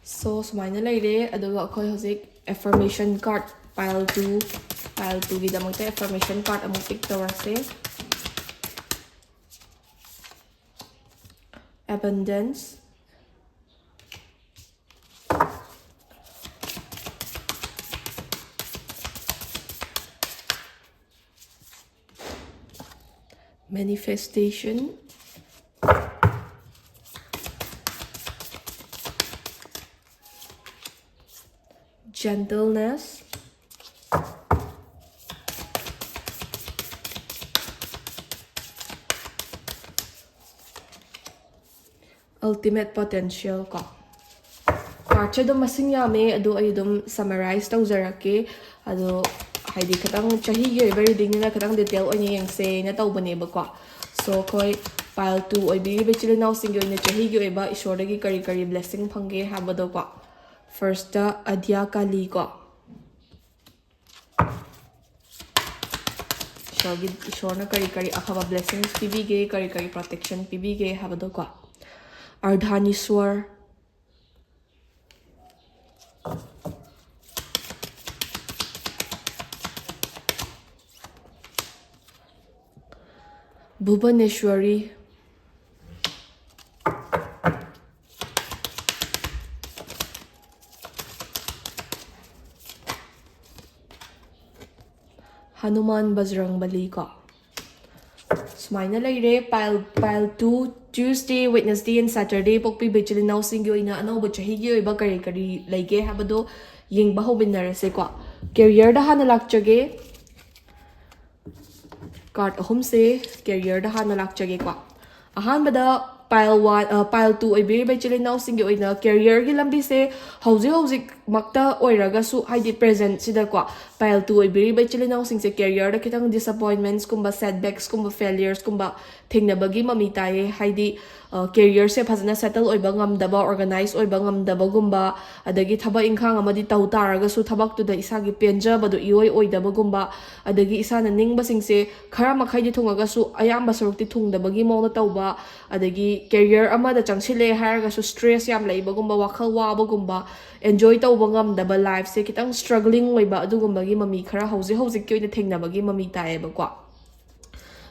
So ꯁꯨꯃꯥꯏꯅ ꯂꯩꯔꯦ꯫ ꯑꯗꯨꯒ ꯑꯩꯈꯣꯏ ꯍꯧꯖꯤꯛ affirmation card, pile two, pile two ꯒꯤꯗꯃꯛꯇ affirmation card ꯑꯃꯨꯛ pick ꯇꯧꯔꯁꯦ꯫ Abundance, manifestation, gentleness, ultimate potential ꯀꯣ꯫ Cardꯁꯦ ꯑꯗꯨꯝ ꯃꯁꯤꯡ ꯌꯥꯝꯃꯦ, ꯑꯗꯣ ꯑꯩ ꯑꯗꯨꯝ summarize ꯇꯧꯖꯔꯛꯀꯦ꯫ ꯑꯗꯣ ꯍꯥꯏꯗꯤ ꯈꯤꯇꯪ ꯆꯍꯤꯒꯤ ꯑꯣꯏꯕ readingꯅꯤꯅ ꯈꯤꯇꯪ detail ꯑꯣꯏꯅ ꯌꯦꯡꯁꯦꯅ ꯇꯧꯕꯅꯦꯕꯀꯣ꯫ So ꯑꯩꯈꯣꯏ pile two ꯑꯣꯏꯕꯤꯔꯤꯕ ꯏꯆꯤꯜ ꯏꯅꯥꯎꯁꯤꯡꯒꯤ ꯑꯣꯏꯅ ꯆꯍꯤꯒꯤ ꯑꯣꯏꯕ ꯏꯁꯣꯔꯗꯒꯤ ꯀꯔꯤ ꯀꯔꯤ blessing ꯐꯪꯒꯦ ꯍꯥꯏꯕꯗꯣꯀꯣ꯫ Firstꯇ ꯑꯗ꯭ꯌꯥ ꯀꯥꯂꯤ ꯀꯣ꯫ ꯏꯁꯣꯔꯒꯤ, ꯏꯁꯣꯔꯅ ꯀꯔꯤ ꯀꯔꯤ ꯑꯐꯕ blessings ꯄꯤꯕꯤꯒꯦ, ꯀꯔꯤ ꯀꯔꯤ protection ꯄꯤꯕꯤꯒꯦ ꯍꯥꯏꯕꯗꯣꯀꯣ꯫ ꯑꯔꯙꯥꯅꯤꯁ꯭ꯋꯔ, ꯚꯨꯕꯅꯦꯁ꯭ꯋꯔꯤ, ꯍꯅꯨꯃꯥꯟ ꯕꯖꯔꯪꯕꯂꯤ ꯀꯣ꯫ ꯁꯨꯃꯥꯏꯅ ꯂꯩꯔꯦ꯫ Pile, pile two, Tuesday, Wednesday and Saturday ꯄꯣꯛꯄꯤꯕ ꯏꯆꯤꯜ ꯏꯅꯥꯎꯁꯤꯡꯒꯤ ꯑꯣꯏꯅ ꯑꯅꯧꯕ ꯆꯍꯤꯒꯤ ꯑꯣꯏꯕ ꯀꯔꯤ ꯀꯔꯤ ꯂꯩꯒꯦ ꯍꯥꯏꯕꯗꯣ ꯌꯦꯡꯕ ꯍꯧꯃꯤꯟꯅꯔꯁꯦꯀꯣ꯫ Careerꯗ ꯍꯥꯟꯅ ꯂꯥꯛꯆꯒꯦ꯫ Card ꯑꯍꯨꯝꯁꯦ careerꯗ ꯍꯥꯟꯅ ꯂꯥꯛꯆꯒꯦꯀꯣ꯫ ꯑꯍꯥꯟꯕꯗ pile one, pile two ꯑꯣꯏꯕꯤꯔꯤꯕ ꯏꯆꯤꯜ ꯏꯅꯥꯎꯁꯤꯡꯒꯤ ꯑꯣꯏꯅ careerꯒꯤ ꯂꯝꯕꯤꯁꯦ ꯍꯧꯖꯤꯛ ꯍꯧꯖꯤꯛꯃꯛꯇ ꯑꯣꯏꯔꯒꯁꯨ, ꯍꯥꯏꯗꯤ presentꯁꯤꯗꯀꯣ, pile two ꯑꯣꯏꯕꯤꯔꯤꯕ ꯏꯆꯤꯜ ꯏꯅꯥꯎꯁꯤꯡꯁꯦ careerꯗ ꯈꯤꯇꯪ disappointmentsꯀꯨꯝꯕ, setbacksꯀꯨꯝꯕ, failuresꯀꯨꯝꯕ ꯊꯦꯡꯅꯕꯒꯤ ꯃꯃꯤ ꯇꯥꯏꯌꯦ꯫ ꯍꯥꯏꯗꯤ ꯀꯦꯔꯤꯌꯔꯁꯦ ꯐꯖꯅ ꯁꯦꯇꯜ ꯑꯣꯏꯕ ꯉꯝꯗꯕ, ꯑꯣꯔꯒꯅꯥꯏꯁ ꯑꯣꯏꯕ ꯉꯝꯗꯕꯒꯨꯝꯕ, ꯑꯗꯒꯤ ꯊꯕꯛ ꯏꯪꯈꯥꯡ ꯑꯃꯗꯤ ꯇꯧ ꯇꯥꯔꯒꯁꯨ ꯊꯕꯛꯇꯨꯗ ꯏꯁꯥꯒꯤ ꯄꯦꯟꯖꯕꯗꯨ ꯏꯑꯣꯏ ꯑꯣꯏꯗꯕꯒꯨꯝꯕ, ꯑꯗꯒꯤ ꯏꯁꯥꯅ ꯅꯤꯡꯕꯁꯤꯡꯁꯦ ꯈꯔ ꯃꯈꯩꯗꯤ ꯊꯨꯡꯉꯒꯁꯨ ꯑꯌꯥꯝꯕ ꯁꯔꯨꯛꯇꯤ ꯊꯨꯡꯗꯕꯒꯤ ꯃꯑꯣꯡꯗ ꯇꯧꯕ, ꯑꯗꯒꯤ ꯀꯦꯔꯤꯌꯔ ꯑꯃꯗ ꯆꯪꯁꯤꯜꯂꯦ ꯍꯥꯏꯔꯒꯁꯨ ꯁ꯭ꯇ꯭ꯔꯦꯁ ꯌꯥꯝ ꯂꯩꯕꯒꯨꯝꯕ, ꯋꯥꯈꯜ ꯋꯥꯕꯒꯨꯝꯕ, ꯑꯦꯟꯖꯣꯏ ꯇꯧꯕ ꯉꯝꯗꯕ, ꯂꯥꯏꯐꯁꯦ ꯈꯤꯇꯪ ꯁ꯭ꯇ꯭ꯔꯒ꯭ꯂꯤꯡ ꯑꯣꯏꯕ, ꯑꯗꯨꯒꯨꯝꯕꯒꯤ ꯃꯃꯤ ꯈꯔ ꯍꯧꯖꯤꯛ ꯍꯧꯖꯤꯛꯀꯤ ꯑꯣꯏꯅ ꯊꯦꯡꯅꯕꯒꯤ ꯃꯃꯤ ꯇꯥꯏꯌꯦꯕꯀꯣ꯫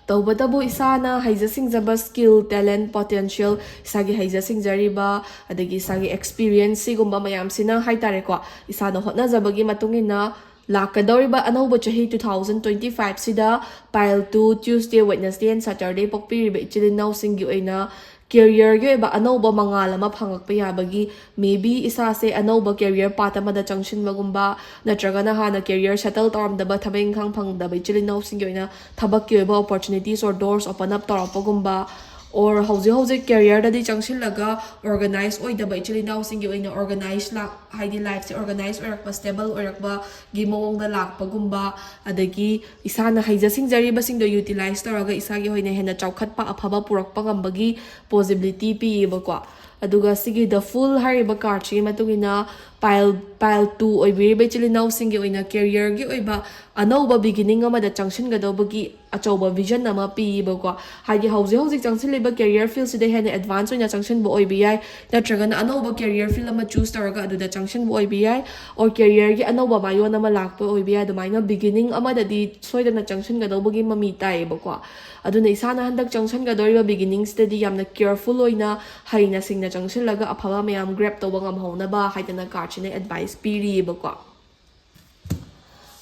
ꯇꯧꯕꯇꯕꯨ ꯏꯁꯥꯅ ꯍꯩꯖ ꯁꯤꯡꯖꯕ, ꯁ꯭ꯀꯤꯜ, ꯇꯦꯂꯦꯟ, ꯄꯣꯇꯦꯟꯁꯤꯌꯦꯜ, ꯏꯁꯥꯒꯤ ꯍꯩꯖ ꯁꯤꯡꯖꯔꯤꯕ, ꯑꯗꯒꯤ ꯏꯁꯥꯒꯤ ꯑꯦꯛꯁꯄꯤꯔꯤꯌꯦꯟꯁ, ꯁꯤꯒꯨꯝꯕ ꯃꯌꯥꯝꯁꯤꯅ ꯍꯥꯏꯇꯥꯔꯦꯀꯣ, ꯏꯁꯥꯅ ꯍꯣꯠꯅꯖꯕꯒꯤ ꯃꯇꯨꯡ ꯏꯟꯅ ꯂꯥꯛꯀꯗꯧꯔꯤꯕ ꯑꯅꯧꯕ ꯆꯍꯤ two thousand twenty five ꯁꯤꯗ pile two, Tuesday, Wednesday and Saturday ꯄꯣꯛꯄꯤꯔꯤꯕ ꯏꯆꯤꯜ ꯏꯅꯥꯎꯁꯤꯡꯒꯤ ꯑꯣꯏꯅ ꯀꯦꯔꯤꯌꯔꯒꯤ ꯑꯣꯏꯕ ꯑꯅꯧꯕ ꯃꯉꯥꯜ ꯑꯃ ꯐꯪꯉꯛꯄ ꯌꯥꯕꯒꯤ, maybe ꯏꯁꯥꯁꯦ ꯑꯅꯧꯕ ꯀꯦꯔꯤꯌꯔ ꯄꯥꯠ ꯑꯃꯗ ꯆꯪꯁꯤꯟꯕꯒꯨꯝꯕ, ꯅꯠꯇ꯭ꯔꯒꯅ ꯍꯥꯟꯅ ꯀꯦꯔꯤꯌꯔ ꯁꯦꯇꯜ ꯇꯧꯔꯝꯗꯕ, ꯊꯕꯛ ꯏꯪꯈꯥꯡ ꯐꯪꯗꯕ ꯏꯆꯤꯜ ꯏꯅꯥꯎꯁꯤꯡꯒꯤ ꯑꯣꯏꯅ ꯊꯕꯛꯀꯤ ꯑꯣꯏꯕ opportunities or doors open up ꯇꯧꯔꯛꯄꯒꯨꯝꯕ, or ꯍꯧꯖꯤꯛ ꯍꯧꯖꯤꯛ ꯀꯦꯔꯤꯌꯔꯗꯗꯤ ꯆꯪꯁꯤꯜꯂꯒ ꯑꯣꯔꯒꯅꯥꯏꯁ ꯑꯣꯏꯗꯕ ꯏꯆꯤꯜ ꯏꯅꯥꯎꯁꯤꯡꯒꯤ ꯑꯣꯏꯅ ꯑꯣꯔꯒꯅꯥꯏꯁ ꯂꯥꯛ ꯍꯥꯏꯗꯤ ꯂꯥꯏꯐꯁꯦ ꯑꯣꯔꯒꯅꯥꯏꯁ ꯑꯣꯏꯔꯛꯄ, ꯁ꯭ꯇꯦꯕꯜ ꯑꯣꯏꯔꯛꯄꯒꯤ ꯃꯑꯣꯡꯗ ꯂꯥꯛꯄꯒꯨꯝꯕ, ꯑꯗꯒꯤ ꯏꯁꯥꯅ ꯍꯩꯖ ꯁꯤꯡꯖꯔꯤꯕꯁꯤꯡꯗꯣ ꯌꯨꯇꯤꯂꯥꯏꯁ ꯇꯧꯔꯒ ꯏꯁꯥꯒꯤ ꯑꯣꯏꯅ ꯍꯦꯟꯅ ꯆꯥꯎꯈꯠꯄ, ꯑꯐꯕ ꯄꯨꯔꯛꯄ ꯉꯝꯕꯒꯤ ꯄꯣꯁꯤꯕꯤꯂꯤꯇꯤ ꯄꯤꯌꯦꯕꯀꯣ꯫ ꯑꯗꯨꯒ ꯁꯤꯒꯤ The Fool ꯍꯥꯏꯔꯤꯕ ꯀꯥꯔꯠꯁꯤꯒꯤ ꯃꯇꯨꯡ ꯏꯟꯅ pile, pile two ꯑꯣꯏꯕꯤꯔꯤꯕ ꯏꯆꯤꯜ ꯏꯅꯥꯎꯁꯤꯡꯒꯤ ꯑꯣꯏꯅ ꯀꯦꯔꯤꯌꯔꯒꯤ ꯑꯣꯏꯕ ꯑꯅꯧꯕ ꯕꯤꯒꯤꯅꯤꯡ ꯑꯃꯗ ꯆꯪꯁꯤꯟꯒꯗꯧꯕꯒꯤ ꯑꯆꯧꯕ ꯚꯤꯖꯟ ꯑꯃ ꯄꯤꯌꯦꯕꯀꯣ꯫ ꯍꯥꯏꯗꯤ ꯍꯧꯖꯤꯛ ꯍꯧꯖꯤꯛ ꯆꯪꯁꯤꯜꯂꯤꯕ ꯀꯦꯔꯤꯌꯔ ꯐꯤꯜꯁꯤꯗ ꯍꯦꯟꯅ ꯑꯦꯗꯚꯥꯟꯁ ꯑꯣꯏꯅ ꯆꯪꯁꯤꯟꯕ ꯑꯣꯏꯕ ꯌꯥꯏ, ꯅꯠꯇ꯭ꯔꯒꯅ ꯑꯅꯧꯕ ꯀꯦꯔꯤꯌꯔ ꯐꯤꯜ ꯑꯃ ꯆꯨꯁ ꯇꯧꯔꯒ ꯑꯗꯨꯗ ꯆꯪꯁꯤꯟꯕ ꯑꯣꯏꯕ ꯌꯥꯏ, or ꯀꯦꯔꯤꯌꯔꯒꯤ ꯑꯅꯧꯕ ꯃꯥꯏꯑꯣꯟ ꯑꯃ ꯂꯥꯛꯄ ꯑꯣꯏꯕ ꯌꯥꯏ꯫ ꯑꯗꯨꯃꯥꯏꯅ ꯕꯤꯒꯤꯅꯤꯡ ꯑꯃꯗꯗꯤ ꯁꯣꯏꯗꯅ ꯆꯪꯁꯤꯟꯒꯗꯧꯕꯒꯤ ꯃꯃꯤ ꯇꯥꯏꯌꯦꯕꯀꯣ꯫ ꯑꯗꯨꯅ ꯏꯁꯥꯅ ꯍꯟꯗꯛ ꯆꯪꯁꯤꯟꯒꯗꯧꯔꯤꯕ ꯕꯤꯒꯤꯅꯤꯡꯁꯤꯗꯗꯤ ꯌꯥꯝꯅ ꯀꯦꯌꯔꯐꯨꯜ ꯑꯣꯏꯅ, ꯍꯩꯅ ꯁꯤꯡꯅ ꯆꯪꯁꯤꯜꯂꯒ ꯑꯐꯕ ꯃꯌꯥꯝ ꯒ꯭ꯔꯦꯞ ꯇꯧꯕ ꯉꯝꯍꯧꯅꯕ ꯍꯥꯏꯗꯅ ꯀꯥꯔꯠꯁꯤꯅ ꯑꯦꯗꯚꯥꯏꯁ ꯄꯤꯔꯤꯑꯕꯀꯣ꯫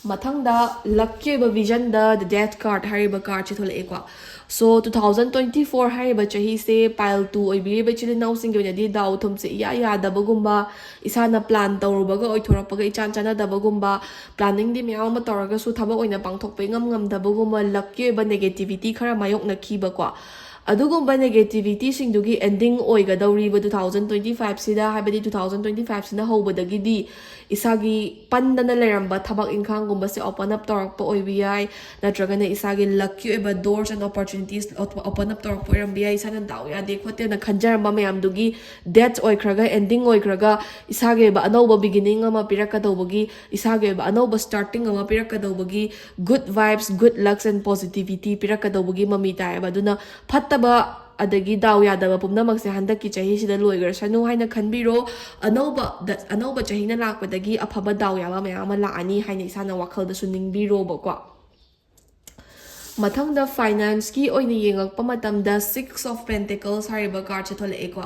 ꯃꯊꯪꯗ ꯂꯛꯀꯤ ꯑꯣꯏꯕ ꯚꯤꯖꯟꯗ The Death card ꯍꯥꯏꯔꯤꯕ ꯀꯥꯔꯠꯁꯦ ꯊꯣꯛꯂꯛꯑꯦꯀꯣ꯫ So, two thousand twenty four ꯍꯥꯏꯔꯤꯕ ꯆꯍꯤꯁꯦ pile two ꯑꯣꯏꯕꯤꯔꯤꯕ ꯏꯆꯤꯜ ꯏꯅꯥꯎꯁꯤꯡꯒꯤ ꯑꯣꯏꯅꯗꯤ ꯗꯥꯎ ꯊꯨꯝꯁꯦ ꯏꯌꯥ ꯌꯥꯗꯕꯒꯨꯝꯕ, ꯏꯁꯥꯅ ꯄ꯭ꯂꯥꯟ ꯇꯧꯔꯨꯕꯒ ꯑꯣꯏꯊꯣꯔꯛꯄꯒ ꯏꯆꯥꯟ ꯆꯥꯟꯅꯗꯕꯒꯨꯝꯕ, ꯄ꯭ꯂꯥꯅꯤꯡꯗꯤ ꯃꯌꯥꯝ ꯑꯃ ꯇꯧꯔꯒꯁꯨ ꯊꯕꯛ ꯑꯣꯏꯅ ꯄꯥꯡꯊꯣꯛꯄ ꯏꯉꯝ ꯉꯝꯗꯕꯒꯨꯝꯕ, ꯂꯛꯀꯤ ꯑꯣꯏꯕ ꯅꯦꯒꯦꯇꯤꯚꯤꯇꯤ ꯈꯔ ꯃꯥꯌꯣꯛꯅꯈꯤꯕꯀꯣ꯫ ꯑꯗꯨꯒꯨꯝꯕ negativity ꯁꯤꯡꯗꯨꯒꯤ ending ꯑꯣꯏꯒꯗꯧꯔꯤꯕ two thousand twenty five ꯁꯤꯗ, ꯍꯥꯏꯕꯗꯤ two thousand twenty five ꯁꯤꯅ ꯍꯧꯕꯗꯒꯤꯗꯤ ꯏꯁꯥꯒꯤ ꯄꯟꯗꯅ ꯂꯩꯔꯝꯕ ꯊꯕꯛ ꯏꯪꯈꯥꯡꯒꯨꯝꯕꯁꯦ open up ꯇꯧꯔꯛꯄ ꯑꯣꯏꯕ ꯌꯥꯏ, ꯅꯠꯇ꯭ꯔꯒꯅ ꯏꯁꯥꯒꯤ lucky ꯑꯣꯏꯕ doors and opportunities open up ꯇꯧꯔꯛꯄ ꯑꯣꯏꯔꯝꯕ ꯌꯥꯏ꯫ ꯏꯁꯥꯅ ꯗꯥꯎ ꯌꯥꯗꯦ ꯈꯣꯠꯇꯦꯅ ꯈꯟꯖꯔꯝꯕ ꯃꯌꯥꯝꯗꯨꯒꯤ date ꯑꯣꯏꯈ꯭ꯔꯒ, ending ꯑꯣꯏꯈ꯭ꯔꯒ, ꯏꯁꯥꯒꯤ ꯑꯣꯏꯕ ꯑꯅꯧꯕ beginning ꯑꯃ ꯄꯤꯔꯛꯀꯗꯧꯕꯒꯤ, ꯏꯁꯥꯒꯤ ꯑꯣꯏꯕ ꯑꯅꯧꯕ starting ꯑꯃ ꯄꯤꯔꯛꯀꯗꯧꯕꯒꯤ, good vibes, good lucks and positivity ꯄꯤꯔꯛꯀꯗꯧꯕꯒꯤ ꯃꯃꯤ ꯇꯥꯏꯌꯦꯕ꯫ ꯑꯗꯨꯅ ꯐꯠꯇꯕ ꯑꯗꯒꯤ ꯗꯥꯎ ꯌꯥꯗꯕ ꯄꯨꯝꯅꯃꯛꯁꯦ ꯍꯟꯗꯛꯀꯤ ꯆꯍꯤꯁꯤꯗ ꯂꯣꯏꯈ꯭ꯔꯁꯅꯨ ꯍꯥꯏꯅ ꯈꯟꯕꯤꯔꯣ꯫ ꯑꯅꯧꯕ ꯗ-, ꯑꯅꯧꯕ ꯆꯍꯤꯅ ꯂꯥꯛꯄꯗꯒꯤ ꯑꯐꯕ ꯗꯥꯎ ꯌꯥꯕ ꯃꯌꯥꯝ ꯑꯃ ꯂꯥꯛꯑꯅꯤ ꯍꯥꯏꯅ ꯏꯁꯥꯅ ꯋꯥꯈꯜꯗꯁꯨ ꯅꯤꯡꯕꯤꯔꯣꯕꯀꯣ꯫ ꯃꯊꯪꯗ financeꯀꯤ ꯑꯣꯏꯅ ꯌꯦꯡꯉꯛꯄ ꯃꯇꯝꯗ Six of Pentacles ꯍꯥꯏꯔꯤꯕ cardꯁꯦ ꯊꯣꯛꯂꯛꯑꯦꯀꯣ꯫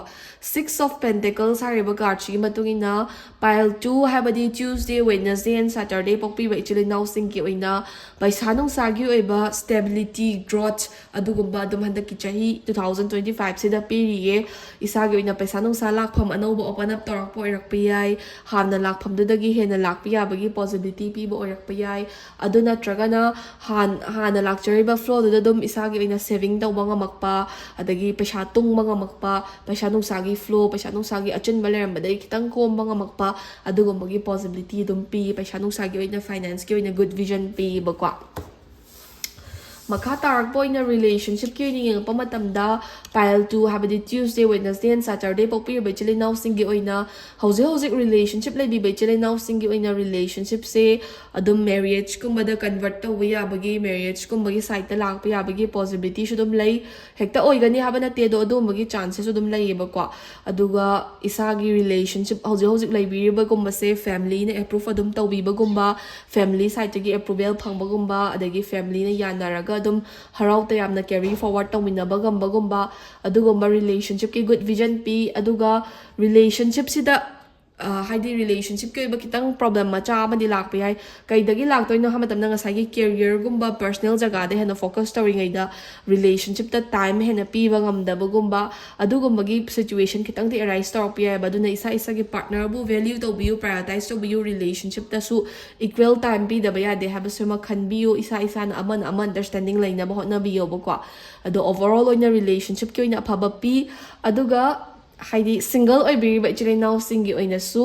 Six of Pentacles ꯍꯥꯏꯔꯤꯕ cardꯁꯤꯒꯤ ꯃꯇꯨꯡ ꯏꯟꯅ, pile two ꯍꯥꯏꯕꯗꯤ Tuesday, Wednesday and Saturday ꯄꯣꯛꯄꯤꯕ ꯏꯆꯤꯜ ꯏꯅꯥꯎꯁꯤꯡꯒꯤ ꯑꯣꯏꯅ ꯄꯩꯁꯥ ꯅꯨꯡꯁꯥꯒꯤ ꯑꯣꯏꯕ stability, growth, ꯑꯗꯨꯒꯨꯝꯕ ꯑꯗꯨꯝ ꯍꯟꯗꯛꯀꯤ ꯆꯍꯤ two thousand twenty five ꯁꯤꯗ ꯄꯤꯔꯤꯌꯦ꯫ ꯏꯁꯥꯒꯤ ꯑꯣꯏꯅ ꯄꯩꯁꯥ ꯅꯨꯡꯁꯥ ꯂꯥꯛꯐꯝ ꯑꯅꯧꯕ open up ꯇꯧꯔꯛꯄ ꯑꯣꯏꯔꯛꯄ ꯌꯥꯏ, ꯍꯥꯟꯅ ꯂꯥꯛꯐꯝꯗꯨꯗꯒꯤ ꯍꯦꯟꯅ ꯂꯥꯛꯄ ꯌꯥꯕꯒꯤ possibility ꯄꯤꯕ ꯑꯣꯏꯔꯛꯄ ꯌꯥꯏ꯫ ꯑꯗꯨ ꯅꯠꯇ꯭ꯔꯒꯅ ꯍꯥꯟ-, ꯍꯥꯟꯅ ꯂꯥꯛꯆꯔꯤꯕ flowꯗꯨꯗ ꯑꯗꯨꯝ ꯏꯁꯥꯒꯤ ꯑꯣꯏꯅ saving ꯇꯧꯕ ꯉꯝꯃꯛꯄ, ꯑꯗꯒꯤ ꯄꯩꯁꯥ ꯇꯨꯡꯕ ꯉꯝꯃꯛꯄ, ꯄꯩꯁꯥ ꯅꯨꯡꯁꯥꯒꯤ flow, ꯄꯩꯁꯥ ꯅꯨꯡꯁꯥꯒꯤ ꯑꯆꯤꯟꯕ ꯂꯩꯔꯝꯕꯗꯒꯤ ꯈꯤꯇꯪ ꯀꯣꯝꯕ ꯉꯝꯃꯛꯄ, ꯑꯗꯨꯒꯨꯝꯕꯒꯤ possibility ꯑꯗꯨꯝ ꯄꯤ꯫ ꯄꯩꯁꯥ ꯅꯨꯡꯁꯥꯒꯤ ꯑꯣꯏꯅ financeꯀꯤ ꯑꯣꯏꯅ good vision ꯄꯤꯕꯀꯣ꯫ ꯃꯈꯥ ꯇꯥꯔꯛꯄ ꯑꯣꯏꯅ relationshipꯀꯤ ꯑꯣꯏꯅ ꯌꯦꯡꯉꯛꯄ ꯃꯇꯝꯗ, pile two ꯍꯥꯏꯕꯗꯤ Tuesday, Wednesday and Saturday ꯄꯣꯛꯄꯤꯔꯤꯕ ꯏꯆꯤꯜ ꯏꯅꯥꯎꯁꯤꯡꯒꯤ ꯑꯣꯏꯅ, ꯍꯧꯖꯤꯛ ꯍꯧꯖꯤꯛ relationship ꯂꯩꯕꯤꯕ ꯏꯆꯤꯜ ꯏꯅꯥꯎꯁꯤꯡꯒꯤ ꯑꯣꯏꯅ relationshipꯁꯦ ꯑꯗꯨꯝ marriageꯀꯨꯝꯕꯗ convert ꯇꯧꯕ ꯌꯥꯕꯒꯤ, marriageꯀꯨꯝꯕꯒꯤ sideꯇ ꯂꯥꯛꯄ ꯌꯥꯕꯒꯤ possibilityꯁꯨ ꯑꯗꯨꯝ ꯂꯩ꯫ ꯍꯦꯛꯇ ꯑꯣꯏꯒꯅꯤ ꯍꯥꯏꯕ ꯅꯠꯇꯦ, ꯑꯗꯣ ꯑꯗꯨꯒꯨꯝꯕꯒꯤ chanceꯁꯨ ꯑꯗꯨꯝ ꯂꯩꯌꯦꯕꯀꯣ꯫ ꯑꯗꯨꯒ ꯏꯁꯥꯒꯤ relationship ꯍꯧꯖꯤꯛ ꯍꯧꯖꯤꯛ ꯂꯩꯕꯤꯔꯤꯕꯒꯨꯝꯕꯁꯦ familyꯅ approve ꯑꯗꯨꯝ ꯇꯧꯕꯤꯕꯒꯨꯝꯕ, family sideꯇꯒꯤ approval ꯐꯪꯕꯒꯨꯝꯕ, ꯑꯗꯒꯤ familyꯅ ꯌꯥꯅꯔꯒ ꯑꯗꯨꯝ ꯍꯔꯥꯎ ꯇꯌꯥꯝꯅ carry forward ꯇꯧꯃꯤꯟꯅꯕ ꯉꯝꯕꯒꯨꯝꯕ, ꯑꯗꯨꯒꯨꯝꯕ relationshipꯀꯤ good vision ꯄꯤ꯫ ꯑꯗꯨꯒ relationshipꯁꯤꯗ ꯍꯥꯏꯗꯤ relationshipꯀꯤ ꯑꯣꯏꯕ ꯈꯤꯇꯪ problem ꯃꯆꯥ ꯑꯃꯗꯤ ꯂꯥꯛꯄ ꯌꯥꯏ꯫ ꯀꯩꯗꯒꯤ ꯂꯥꯛꯇꯣꯏꯅꯣ ꯍꯥꯏꯕ ꯃꯇꯝꯗ ꯉꯁꯥꯏꯒꯤ careerꯒꯨꯝꯕ personal ꯖꯒꯥꯗ ꯍꯦꯟꯅ focus ꯇꯧꯔꯤꯉꯩꯗ relationshipꯇ time ꯍꯦꯟꯅ ꯄꯤꯕ ꯉꯝꯗꯕꯒꯨꯝꯕ, ꯑꯗꯨꯒꯨꯝꯕꯒꯤ situation ꯈꯤꯇꯪꯗꯤ arise ꯇꯧꯔꯛꯄ ꯌꯥꯏꯑꯕ꯫ ꯑꯗꯨꯅ ꯏꯁꯥ ꯏꯁꯥꯒꯤ partnerꯕꯨ value ꯇꯧꯕꯤꯌꯨ, prioritize ꯇꯧꯕꯤꯌꯨ, relationshipꯇꯁꯨ equal time ꯄꯤꯗꯕ ꯌꯥꯗꯦ ꯍꯥꯏꯕꯁꯤꯃ ꯈꯟꯕꯤꯌꯨ꯫ ꯏꯁꯥ ꯏꯁꯥꯅ ꯑꯃꯅ ꯑꯃ understanding ꯂꯩꯅꯕ ꯍꯣꯠꯅꯕꯤꯌꯣꯕꯀꯣ꯫ ꯑꯗꯣ overall ꯑꯣꯏꯅ relationshipꯀꯤ ꯑꯣꯏꯅ ꯑꯐꯕ ꯄꯤ꯫ ꯑꯗꯨꯒ ꯍꯥꯏꯗꯤ single ꯑꯣꯏꯕꯤꯔꯤꯕ ꯏꯆꯤꯜ ꯏꯅꯥꯎꯁꯤꯡꯒꯤ ꯑꯣꯏꯅꯁꯨ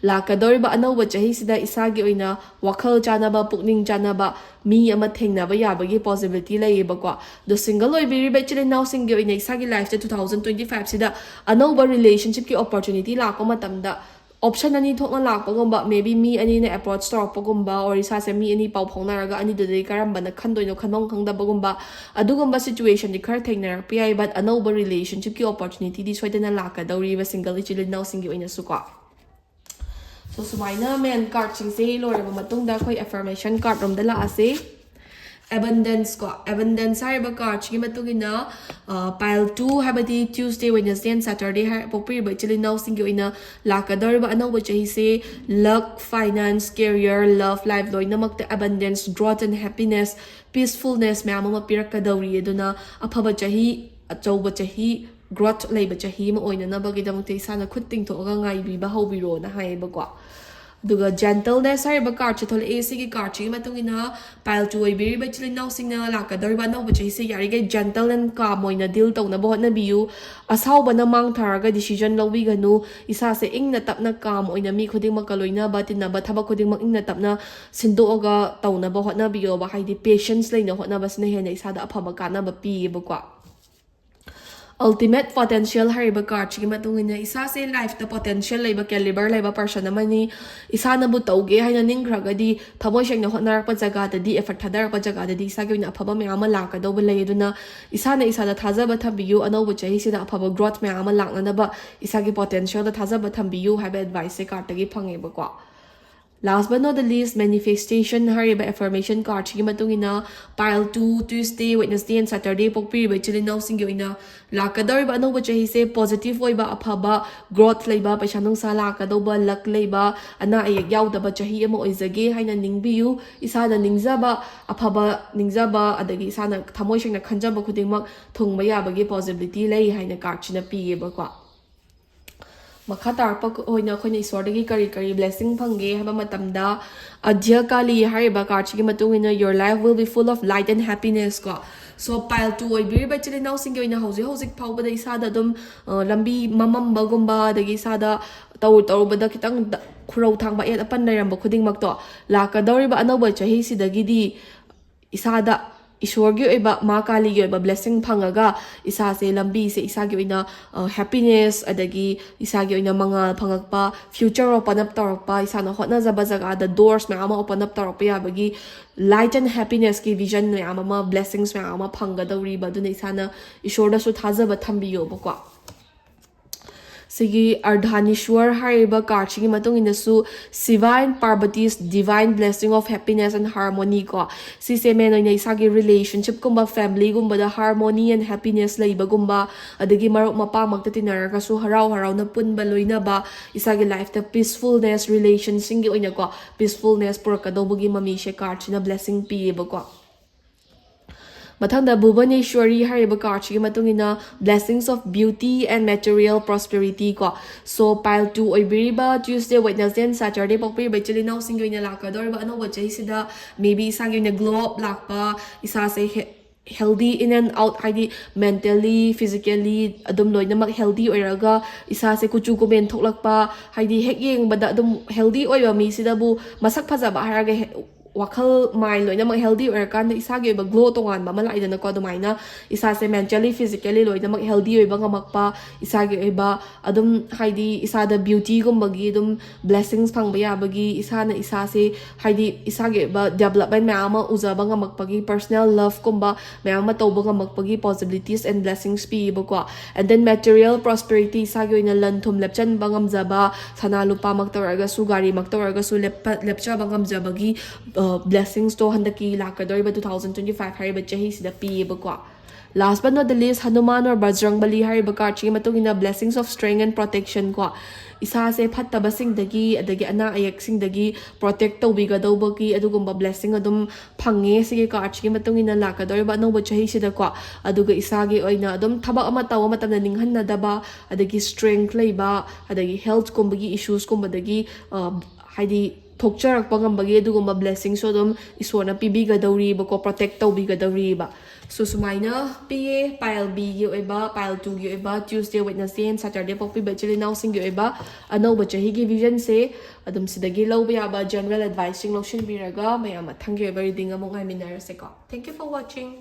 ꯂꯥꯛꯀꯗꯧꯔꯤꯕ ꯑꯅꯧꯕ ꯆꯍꯤꯁꯤꯗ ꯏꯁꯥꯒꯤ ꯑꯣꯏꯅ ꯋꯥꯈꯜ ꯆꯥꯟꯅꯕ, ꯄꯨꯛꯅꯤꯡ ꯆꯥꯟꯅꯕ ꯃꯤ ꯑꯃ ꯊꯦꯡꯅꯕ ꯌꯥꯕꯒꯤ possibility ꯂꯩꯌꯦꯕꯀꯣ꯫ ꯑꯗꯣ single ꯑꯣꯏꯕꯤꯔꯤꯕ ꯏꯆꯤꯜ ꯏꯅꯥꯎꯁꯤꯡꯒꯤ ꯑꯣꯏꯅ ꯏꯁꯥꯒꯤ lifeꯇ two thousand twenty fiveꯁꯤꯗ ꯑꯅꯧꯕ relationshipꯀꯤ opportunity ꯂꯥꯛꯄ ꯃꯇꯝꯗ option ꯑꯅꯤ ꯊꯣꯛꯅ ꯂꯥꯛꯄꯒꯨꯝꯕ, maybe ꯃꯤ ꯑꯅꯤꯅ approach ꯇꯧꯔꯛꯄꯒꯨꯝꯕ, or ꯏꯁꯥꯁꯦ ꯃꯤ ꯑꯅꯤ ꯄꯥꯎ ꯐꯥꯎꯅꯔꯒ ꯑꯅꯤꯗꯨꯗꯒꯤ ꯀꯔꯝꯕꯅ ꯈꯟꯗꯣꯏꯅꯣ ꯈꯟꯐꯝ ꯈꯪꯗꯕꯒꯨꯝꯕ, ꯑꯗꯨꯒꯨꯝꯕ situationꯗꯤ ꯈꯔ ꯊꯦꯡꯅꯔꯛꯄ ꯌꯥꯏ꯫ But ꯑꯅꯧꯕ relationshipꯀꯤ opportunityꯗꯤ ꯁꯣꯏꯗꯅ ꯂꯥꯛꯀꯗꯧꯔꯤꯕ single ꯏꯆꯤꯜ ꯏꯅꯥꯎꯁꯤꯡꯒꯤ ꯑꯣꯏꯅꯁꯨꯀꯣ꯫ So ꯁꯨꯃꯥꯏꯅ main cardꯁꯤꯡꯁꯦ ꯂꯣꯏꯔꯕ ꯃꯇꯨꯡꯗ ꯑꯩꯈꯣꯏ affirmation card ꯔꯣꯝꯗ ꯂꯥꯛꯑꯁꯦ꯫ Abundance ꯀꯣ, abundance ꯍꯥꯏꯔꯤꯕ cardꯁꯤꯒꯤ ꯃꯇꯨꯡ ꯏꯟꯅ pile two ꯍꯥꯏꯕꯗꯤ Tuesday, Wednesday and Saturday ꯍꯥꯏ ꯄꯣꯛꯄꯤꯔꯤꯕ ꯏꯆꯤꯜ ꯏꯅꯥꯎꯁꯤꯡꯒꯤ ꯑꯣꯏꯅ ꯂꯥꯛꯀꯗꯧꯔꯤꯕ ꯑꯅꯧꯕ ꯆꯍꯤꯁꯦ luck, finance, career, love life ꯂꯣꯏꯅꯃꯛꯇ abundance, growth and happiness, peacefulness ꯃꯌꯥꯝ ꯑꯃ ꯄꯤꯔꯛꯀꯗꯧꯔꯤ꯫ ꯑꯗꯨꯅ ꯑꯐꯕ ꯆꯍꯤ, ꯑꯆꯧꯕ ꯆꯍꯤ, growth ꯂꯩꯕ ꯆꯍꯤ ꯑꯃ ꯑꯣꯏꯅꯅꯕꯒꯤꯗꯃꯛꯇ ꯏꯁꯥꯅ ꯈꯨꯠ ꯇꯤꯡꯊꯣꯛꯑꯒ ꯉꯥꯏꯕꯤꯕ ꯍꯧꯕꯤꯔꯣꯅ ꯍꯥꯏꯌꯦꯕꯀꯣ꯫ ꯑꯗꯨꯒ gentleness ꯍꯥꯏꯔꯤꯕ cardꯁꯦ ꯊꯣꯛꯂꯛꯑꯦ꯫ ꯁꯤꯒꯤ cardꯁꯤꯒꯤ ꯃꯇꯨꯡ ꯏꯟꯅ pile two ꯑꯣꯏꯕꯤꯔꯤꯕ ꯏꯆꯤꯜ ꯏꯅꯥꯎꯁꯤꯡꯅ ꯂꯥꯛꯀꯗꯧꯔꯤꯕ ꯑꯅꯧꯕ ꯆꯍꯤꯁꯦ ꯌꯥꯔꯤꯈꯩ gentle and calm ꯑꯣꯏꯅ deal ꯇꯧꯅꯕ ꯍꯣꯠꯅꯕꯤꯌꯨ꯫ ꯑꯁꯥꯎꯕꯅ ꯃꯥꯡ ꯊꯥꯔꯒ decision ꯂꯧꯕꯤꯒꯅꯨ꯫ ꯏꯁꯥꯁꯦ ꯏꯪꯅ ꯇꯞꯅ calm ꯑꯣꯏꯅ ꯃꯤ ꯈꯨꯗꯤꯡꯃꯛꯀ ꯂꯣꯏꯅꯕ ꯇꯤꯟꯅꯕ ꯊꯕꯛ ꯈꯨꯗꯤꯡꯃꯛ ꯏꯪꯅ ꯇꯞꯅ ꯁꯤꯟꯗꯣꯛꯑꯒ ꯇꯧꯅꯕ ꯍꯣꯠꯅꯕꯤꯌꯣꯕ꯫ ꯍꯥꯏꯗꯤ patience ꯂꯩꯅ ꯍꯣꯠꯅꯕꯁꯤꯅ ꯍꯦꯟꯅ ꯏꯁꯥꯗ ꯑꯐꯕ ꯀꯥꯟꯅꯕ ꯄꯤꯌꯦꯕꯀꯣ꯫ Ultimate potential ꯍꯥꯏꯔꯤꯕ cardꯁꯤꯒꯤ ꯃꯇꯨꯡ ꯏꯟꯅ ꯏꯁꯥꯁꯦ lifeꯇ potential ꯂꯩꯕ, caliber ꯂꯩꯕ person ꯑꯃꯅꯤ꯫ ꯏꯁꯥꯅꯕꯨ ꯇꯧꯒꯦ ꯍꯥꯏꯅ ꯅꯤꯡꯈ꯭ꯔꯒꯗꯤ ꯊꯃꯣꯏ ꯁꯦꯡꯅ ꯍꯣꯠꯅꯔꯛꯄ ꯖꯒꯥꯗꯗꯤ, effort ꯊꯥꯗꯔꯛꯄ ꯖꯒꯥꯗꯗꯤ ꯏꯁꯥꯒꯤ ꯑꯣꯏꯅ ꯑꯐꯕ ꯃꯌꯥꯝ ꯑꯃ ꯂꯥꯛꯀꯗꯧꯕ ꯂꯩ꯫ ꯑꯗꯨꯅ ꯏꯁꯥꯅ ꯏꯁꯥꯗ ꯊꯥꯖꯕ ꯊꯝꯕꯤꯌꯨ꯫ ꯑꯅꯧꯕ ꯆꯍꯤꯁꯤꯗ ꯑꯐꯕ growth ꯃꯌꯥꯝ ꯑꯃ ꯂꯥꯛꯅꯅꯕ ꯏꯁꯥꯒꯤ potentialꯗ ꯊꯥꯖꯕ ꯊꯝꯕꯤꯌꯨ ꯍꯥꯏꯕ adviceꯁꯦ cardꯇꯒꯤ ꯐꯪꯉꯦꯕꯀꯣ꯫ Last but not the least, manifestation ꯍꯥꯏꯔꯤꯕ affirmation card ꯁꯤꯒꯤ ꯃꯇꯨꯡ ꯏꯟꯅ pile two, Tuesday, Wednesday and Saturday ꯄꯣꯛꯄꯤꯔꯤꯕ ꯏꯆꯤꯜ ꯏꯅꯥꯎꯁꯤꯡꯒꯤ ꯑꯣꯏꯅ ꯂꯥꯛꯀꯗꯧꯔꯤꯕ ꯑꯅꯧꯕ ꯆꯍꯤꯁꯦ positive ꯑꯣꯏꯕ, ꯑꯐꯕ growth ꯂꯩꯕ, ꯄꯩꯁꯥ ꯅꯨꯡꯁꯥ ꯂꯥꯛꯀꯗꯧꯕ, luck ꯂꯩꯕ, ꯑꯅꯥ ꯑꯌꯦꯛ ꯌꯥꯎꯗꯕ ꯆꯍꯤ ꯑꯃ ꯑꯣꯏꯖꯒꯦ ꯍꯥꯏꯅ ꯅꯤꯡꯕꯤꯌꯨ꯫ ꯏꯁꯥꯅ ꯅꯤꯡꯖꯕ, ꯑꯐꯕ ꯅꯤꯡꯖꯕ, ꯑꯗꯒꯤ ꯏꯁꯥꯅ ꯊꯃꯣꯏ ꯁꯦꯡꯅ ꯈꯟꯖꯕ ꯈꯨꯗꯤꯡꯃꯛ ꯊꯨꯡꯕ ꯌꯥꯕꯒꯤ possibility ꯂꯩ ꯍꯥꯏꯅ card ꯁꯤꯅ ꯄꯤꯌꯦꯕꯀꯣ꯫ ꯃꯈꯥ ꯇꯥꯔꯛꯄ ꯑꯣꯏꯅ ꯑꯩꯈꯣꯏꯅ ꯏꯁꯣꯔꯗꯒꯤ ꯀꯔꯤ ꯀꯔꯤ blessing ꯐꯪꯒꯦ ꯍꯥꯏꯕ ꯃꯇꯝꯗ, ꯑꯗ꯭ꯌ ꯀꯥꯂꯤ ꯍꯥꯏꯔꯤꯕ card ꯁꯤꯒꯤ ꯃꯇꯨꯡ ꯏꯟꯅ your life will be full of light and happiness ꯀꯣ꯫ So pile two ꯑꯣꯏꯕꯤꯔꯤꯕ ꯏꯆꯤꯜ ꯏꯅꯥꯎꯁꯤꯡꯒꯤ ꯑꯣꯏꯅ ꯍꯧꯖꯤꯛ ꯍꯧꯖꯤꯛ ꯐꯥꯎꯕꯗ ꯏꯁꯥꯗ ꯑꯗꯨꯝ ꯑ, ꯂꯝꯕꯤ ꯃꯃꯝꯕꯒꯨꯝꯕ, ꯑꯗꯒꯤ ꯏꯁꯥꯗ ꯇꯧꯔꯨ ꯇꯧꯔꯨꯕꯗ ꯈꯤꯇꯪ ꯈꯨꯔꯧ ꯊꯥꯡꯕ ꯑꯌꯦꯠ ꯑꯄꯟ ꯂꯩꯔꯝꯕ ꯈꯨꯗꯤꯡꯃꯛꯇꯣ, ꯂꯥꯛꯀꯗꯧꯔꯤꯕ ꯑꯅꯧꯕ ꯆꯍꯤꯁꯤꯗꯒꯤꯗꯤ ꯏꯁꯥꯗ ꯏꯁꯣꯔꯒꯤ ꯑꯣꯏꯕ, ꯃꯥ ꯀꯥꯂꯤꯒꯤ ꯑꯣꯏꯕ blessing ꯐꯪꯉꯒ ꯏꯁꯥꯁꯦ, ꯂꯝꯕꯤꯁꯦ ꯏꯁꯥꯒꯤ ꯑꯣꯏꯅ happiness, ꯑꯗꯒꯤ ꯏꯁꯥꯒꯤ ꯑꯣꯏꯅ ꯃꯉꯥꯜ ꯐꯪꯉꯛꯄ, future open up ꯇꯧꯔꯛꯄ, ꯏꯁꯥꯅ ꯍꯣꯠꯅꯖꯕ ꯖꯒꯥꯗ doors ꯃꯌꯥꯝ ꯑꯃ open up ꯇꯧꯔꯛꯄ ꯌꯥꯕꯒꯤ light and happinessꯀꯤ vision ꯃꯌꯥꯝ ꯑꯃ, blessings ꯃꯌꯥꯝ ꯑꯃ ꯐꯪꯒꯗꯧꯔꯤꯕ꯫ ꯑꯗꯨꯅ ꯏꯁꯥꯅ ꯏꯁꯣꯔꯗꯁꯨ ꯊꯥꯖꯕ ꯊꯝꯕꯤꯌꯣꯕꯀꯣ꯫ ꯁꯤꯒꯤ ꯑꯔꯙꯥꯅꯤꯁ꯭ꯋꯔ ꯍꯥꯏꯔꯤꯕ card ꯁꯤꯒꯤ ꯃꯇꯨꯡ ꯏꯟꯅꯁꯨ Shiva and Parvati's divine blessing of happiness and harmony ꯀꯣ꯫ ꯁꯤꯁꯦ main ꯑꯣꯏꯅ ꯏꯁꯥꯒꯤ relationship ꯀꯨꯝꯕ, family ꯒꯨꯝꯕꯗ harmony and happiness ꯂꯩꯕꯒꯨꯝꯕ, ꯑꯗꯒꯤ ꯃꯔꯨꯞ ꯃꯄꯥꯡꯃꯛꯇ ꯇꯤꯟꯅꯔꯒꯁꯨ ꯍꯔꯥꯎ ꯍꯔꯥꯎꯅ ꯄꯨꯟꯕ ꯂꯣꯏꯅꯕ, ꯏꯁꯥꯒꯤ life ꯇ peacefulness, relation ꯁꯤꯡꯒꯤ ꯑꯣꯏꯅꯀꯣ peacefulness ꯄꯨꯔꯛꯀꯗꯧꯕꯒꯤ ꯃꯃꯤꯁꯦ card ꯁꯤꯅ blessing ꯄꯤꯌꯦꯕꯀꯣ꯫ ꯃꯊꯪꯗ ꯚꯨꯕꯅꯦꯁ꯭ꯋꯔꯤ ꯍꯥꯏꯔꯤꯕ card ꯁꯤꯒꯤ ꯃꯇꯨꯡ ꯏꯟꯅ blessings of beauty and material prosperity ꯀꯣ꯫ So pile two ꯑꯣꯏꯕꯤꯔꯤꯕ Tuesday, Wednesday and Saturday ꯄꯣꯛꯄꯤꯔꯤꯕ ꯏꯆꯤꯜ ꯏꯅꯥꯎꯁꯤꯡꯒꯤ ꯑꯣꯏꯅ ꯂꯥꯛꯀꯗꯧꯔꯤꯕ ꯑꯅꯧꯕ ꯆꯍꯤꯁꯤꯗ maybe ꯏꯁꯥꯒꯤ ꯑꯣꯏꯅ glow up ꯂꯥꯛꯄ, ꯏꯁꯥꯁꯦ healthy in and out, ꯍꯥꯏꯗꯤ mentally, physically ꯑꯗꯨꯝ ꯂꯣꯏꯅꯃꯛ healthy ꯑꯣꯏꯔꯒ ꯏꯁꯥꯁꯦ ꯀꯨꯆꯨ ꯀꯨꯃꯦꯟ ꯊꯣꯛꯂꯛꯄ, ꯍꯥꯏꯗꯤ ꯍꯦꯛ ꯌꯦꯡꯕꯗ ꯑꯗꯨꯝ healthy ꯑꯣꯏꯕ ꯃꯤꯁꯤꯗꯕꯨ ꯃꯁꯛ ꯐꯖꯕ ꯍꯥꯏꯔꯒ ꯍꯦ-, ꯋꯥꯈꯜ ꯃꯥꯏꯟ ꯂꯣꯏꯅꯃꯛ ꯍꯦꯜꯗꯤ ꯑꯣꯏꯔꯀꯥꯟꯗ ꯏꯁꯥꯒꯤ ꯑꯣꯏꯕ ꯒ꯭ꯂꯣ ꯇꯣꯉꯥꯟꯕ ꯑꯃ ꯂꯥꯛꯏꯗꯅꯀꯣ꯫ ꯑꯗꯨꯃꯥꯏꯅ ꯏꯁꯥꯁꯦ ꯃꯦꯟꯇꯦꯜꯂꯤ, ꯐꯤꯖꯤꯀꯦꯜꯂꯤ ꯂꯣꯏꯅꯃꯛ ꯍꯦꯜꯗꯤ ꯑꯣꯏꯕ ꯉꯝꯃꯛꯄ, ꯏꯁꯥꯒꯤ ꯑꯣꯏꯕ ꯑꯗꯨꯝ ꯍꯥꯏꯗꯤ ꯏꯁꯥꯗ ꯕ꯭ꯌꯨꯇꯤꯒꯨꯝꯕꯒꯤ ꯑꯗꯨꯝ ꯕ꯭ꯂꯦꯁꯤꯡꯁ ꯐꯪꯕ ꯌꯥꯕꯒꯤ, ꯏꯁꯥꯅ ꯏꯁꯥꯁꯦ ꯍꯥꯏꯗꯤ ꯏꯁꯥꯒꯤ ꯑꯣꯏꯕ ꯗꯦꯕꯂꯞꯃꯦꯟ ꯃꯌꯥꯝ ꯑꯃ ꯎꯖꯕ ꯉꯝꯃꯛꯄꯒꯤ, ꯄꯔꯁꯅꯦꯜ ꯂꯞꯀꯨꯝꯕ ꯃꯌꯥꯝ ꯑꯃ ꯇꯧꯕ ꯉꯝꯃꯛꯄꯒꯤ possibilities and blessings ꯄꯤꯌꯦꯕꯀꯣ꯫ And then material prosperity, ꯏꯁꯥꯒꯤ ꯑꯣꯏꯅ ꯂꯟ ꯊꯨꯝ ꯂꯦꯞꯆꯟꯕ ꯉꯝꯖꯕ, ꯁꯅꯥ ꯂꯨꯄꯥꯃꯛꯇ ꯑꯣꯏꯔꯒꯁꯨ, ꯒꯥꯔꯤꯃꯛꯇ ꯑꯣꯏꯔꯒꯁꯨ ꯂꯦꯞꯄ- ꯂꯦꯞꯆꯕ ꯉꯝꯖꯕꯒꯤ ꯕ꯭ꯂꯦꯁꯤꯡꯁꯇꯣ ꯍꯟꯗꯛꯀꯤ ꯂꯥꯛꯀꯗꯧꯔꯤꯕ two thousand twenty five ꯍꯥꯏꯔꯤꯕ ꯆꯍꯤꯁꯤꯗ ꯄꯤꯌꯦꯕꯀꯣ꯫ Last but not the least, Hanuman or ꯕꯖꯔꯪꯕꯂꯤ ꯍꯥꯏꯔꯤꯕ ꯀꯥꯔꯠꯁꯤꯒꯤ ꯃꯇꯨꯡ ꯏꯟꯅ blessings of strength and protection ꯀꯣ, ꯏꯁꯥꯁꯦ ꯐꯠꯇꯕꯁꯤꯡꯗꯒꯤ ꯑꯗꯒꯤ ꯑꯅꯥ ꯑꯌꯦꯛꯁꯤꯡꯗꯒꯤ ꯄ꯭ꯔꯣꯇꯦꯛ ꯇꯧꯕꯤꯒꯗꯧꯕꯒꯤ ꯑꯗꯨꯒꯨꯝꯕ ꯕ꯭ꯂꯦꯁꯤꯡ ꯑꯗꯨꯝ ꯐꯪꯉꯦ ꯁꯤꯒꯤ ꯀꯥꯔꯠꯁꯤꯒꯤ ꯃꯇꯨꯡ ꯏꯟꯅ ꯂꯥꯛꯀꯗꯧꯔꯤꯕ ꯑꯅꯧꯕ ꯆꯍꯤꯁꯤꯗꯀꯣ꯫ ꯑꯗꯨꯒ ꯏꯁꯥꯒꯤ ꯑꯣꯏꯅ ꯑꯗꯨꯝ ꯊꯕꯛ ꯑꯃ ꯇꯧꯕ ꯃꯇꯝꯗ ꯅꯤꯡꯍꯟꯅꯗꯕ, ꯑꯗꯒꯤ ꯁ꯭ꯇꯔꯦꯡ ꯂꯩꯕ, ꯑꯗꯒꯤ ꯍꯦꯜꯠꯀꯨꯝꯕꯒꯤ ꯏꯁꯨꯁꯀꯨꯝꯕꯗꯒꯤ ꯍꯥꯏꯗꯤ ꯊꯣꯛꯆꯔꯛꯄ ꯉꯝꯕꯒꯤ ꯑꯗꯨꯒꯨꯝꯕ ꯕ꯭ꯂꯦꯁꯤꯡꯁꯨ ꯑꯗꯨꯝ ꯏꯁꯣꯔꯅ ꯄꯤꯕꯤꯒꯗꯧꯔꯤꯕꯀꯣ, ꯄ꯭ꯔꯣꯇꯦꯛ ꯇꯧꯕꯤꯒꯗꯧꯔꯤꯕ꯫ ꯁꯣ ꯁꯨꯃꯥꯏꯅ ꯄꯤꯌꯦ꯫ ꯄꯥꯏꯜ ꯕꯤꯒꯤ ꯑꯣꯏꯕ, ꯄꯥꯏꯜ ꯇꯨꯒꯤ ꯑꯣꯏꯕ, ꯇ꯭ꯌꯨꯁꯗꯦ, ꯋꯦꯠꯅꯁꯗꯦ ꯑꯦꯟ ꯁꯦꯇꯔꯗꯦ ꯄꯣꯛꯄꯤꯕ ꯏꯆꯤꯜ ꯏꯅꯥꯎꯁꯤꯡꯒꯤ ꯑꯣꯏꯕ ꯑꯅꯧꯕ ꯆꯍꯤꯒꯤ ꯚꯤꯖꯟꯁꯦ ꯑꯗꯨꯝ ꯁꯤꯗꯒꯤ ꯂꯧꯕ ꯌꯥꯕ ꯖꯦꯅꯔꯦꯜ ꯑꯦꯗꯚꯥꯏꯁꯁꯤꯡ ꯂꯧꯁꯤꯟꯕꯤꯔꯒ ꯃꯌꯥꯝ ꯃꯊꯪꯒꯤ ꯑꯣꯏꯕ ꯔꯤꯗꯤꯡ ꯑꯃꯨꯛ ꯉꯥꯏꯃꯤꯟꯅꯔꯁꯦꯀꯣ꯫ Thank you for watching.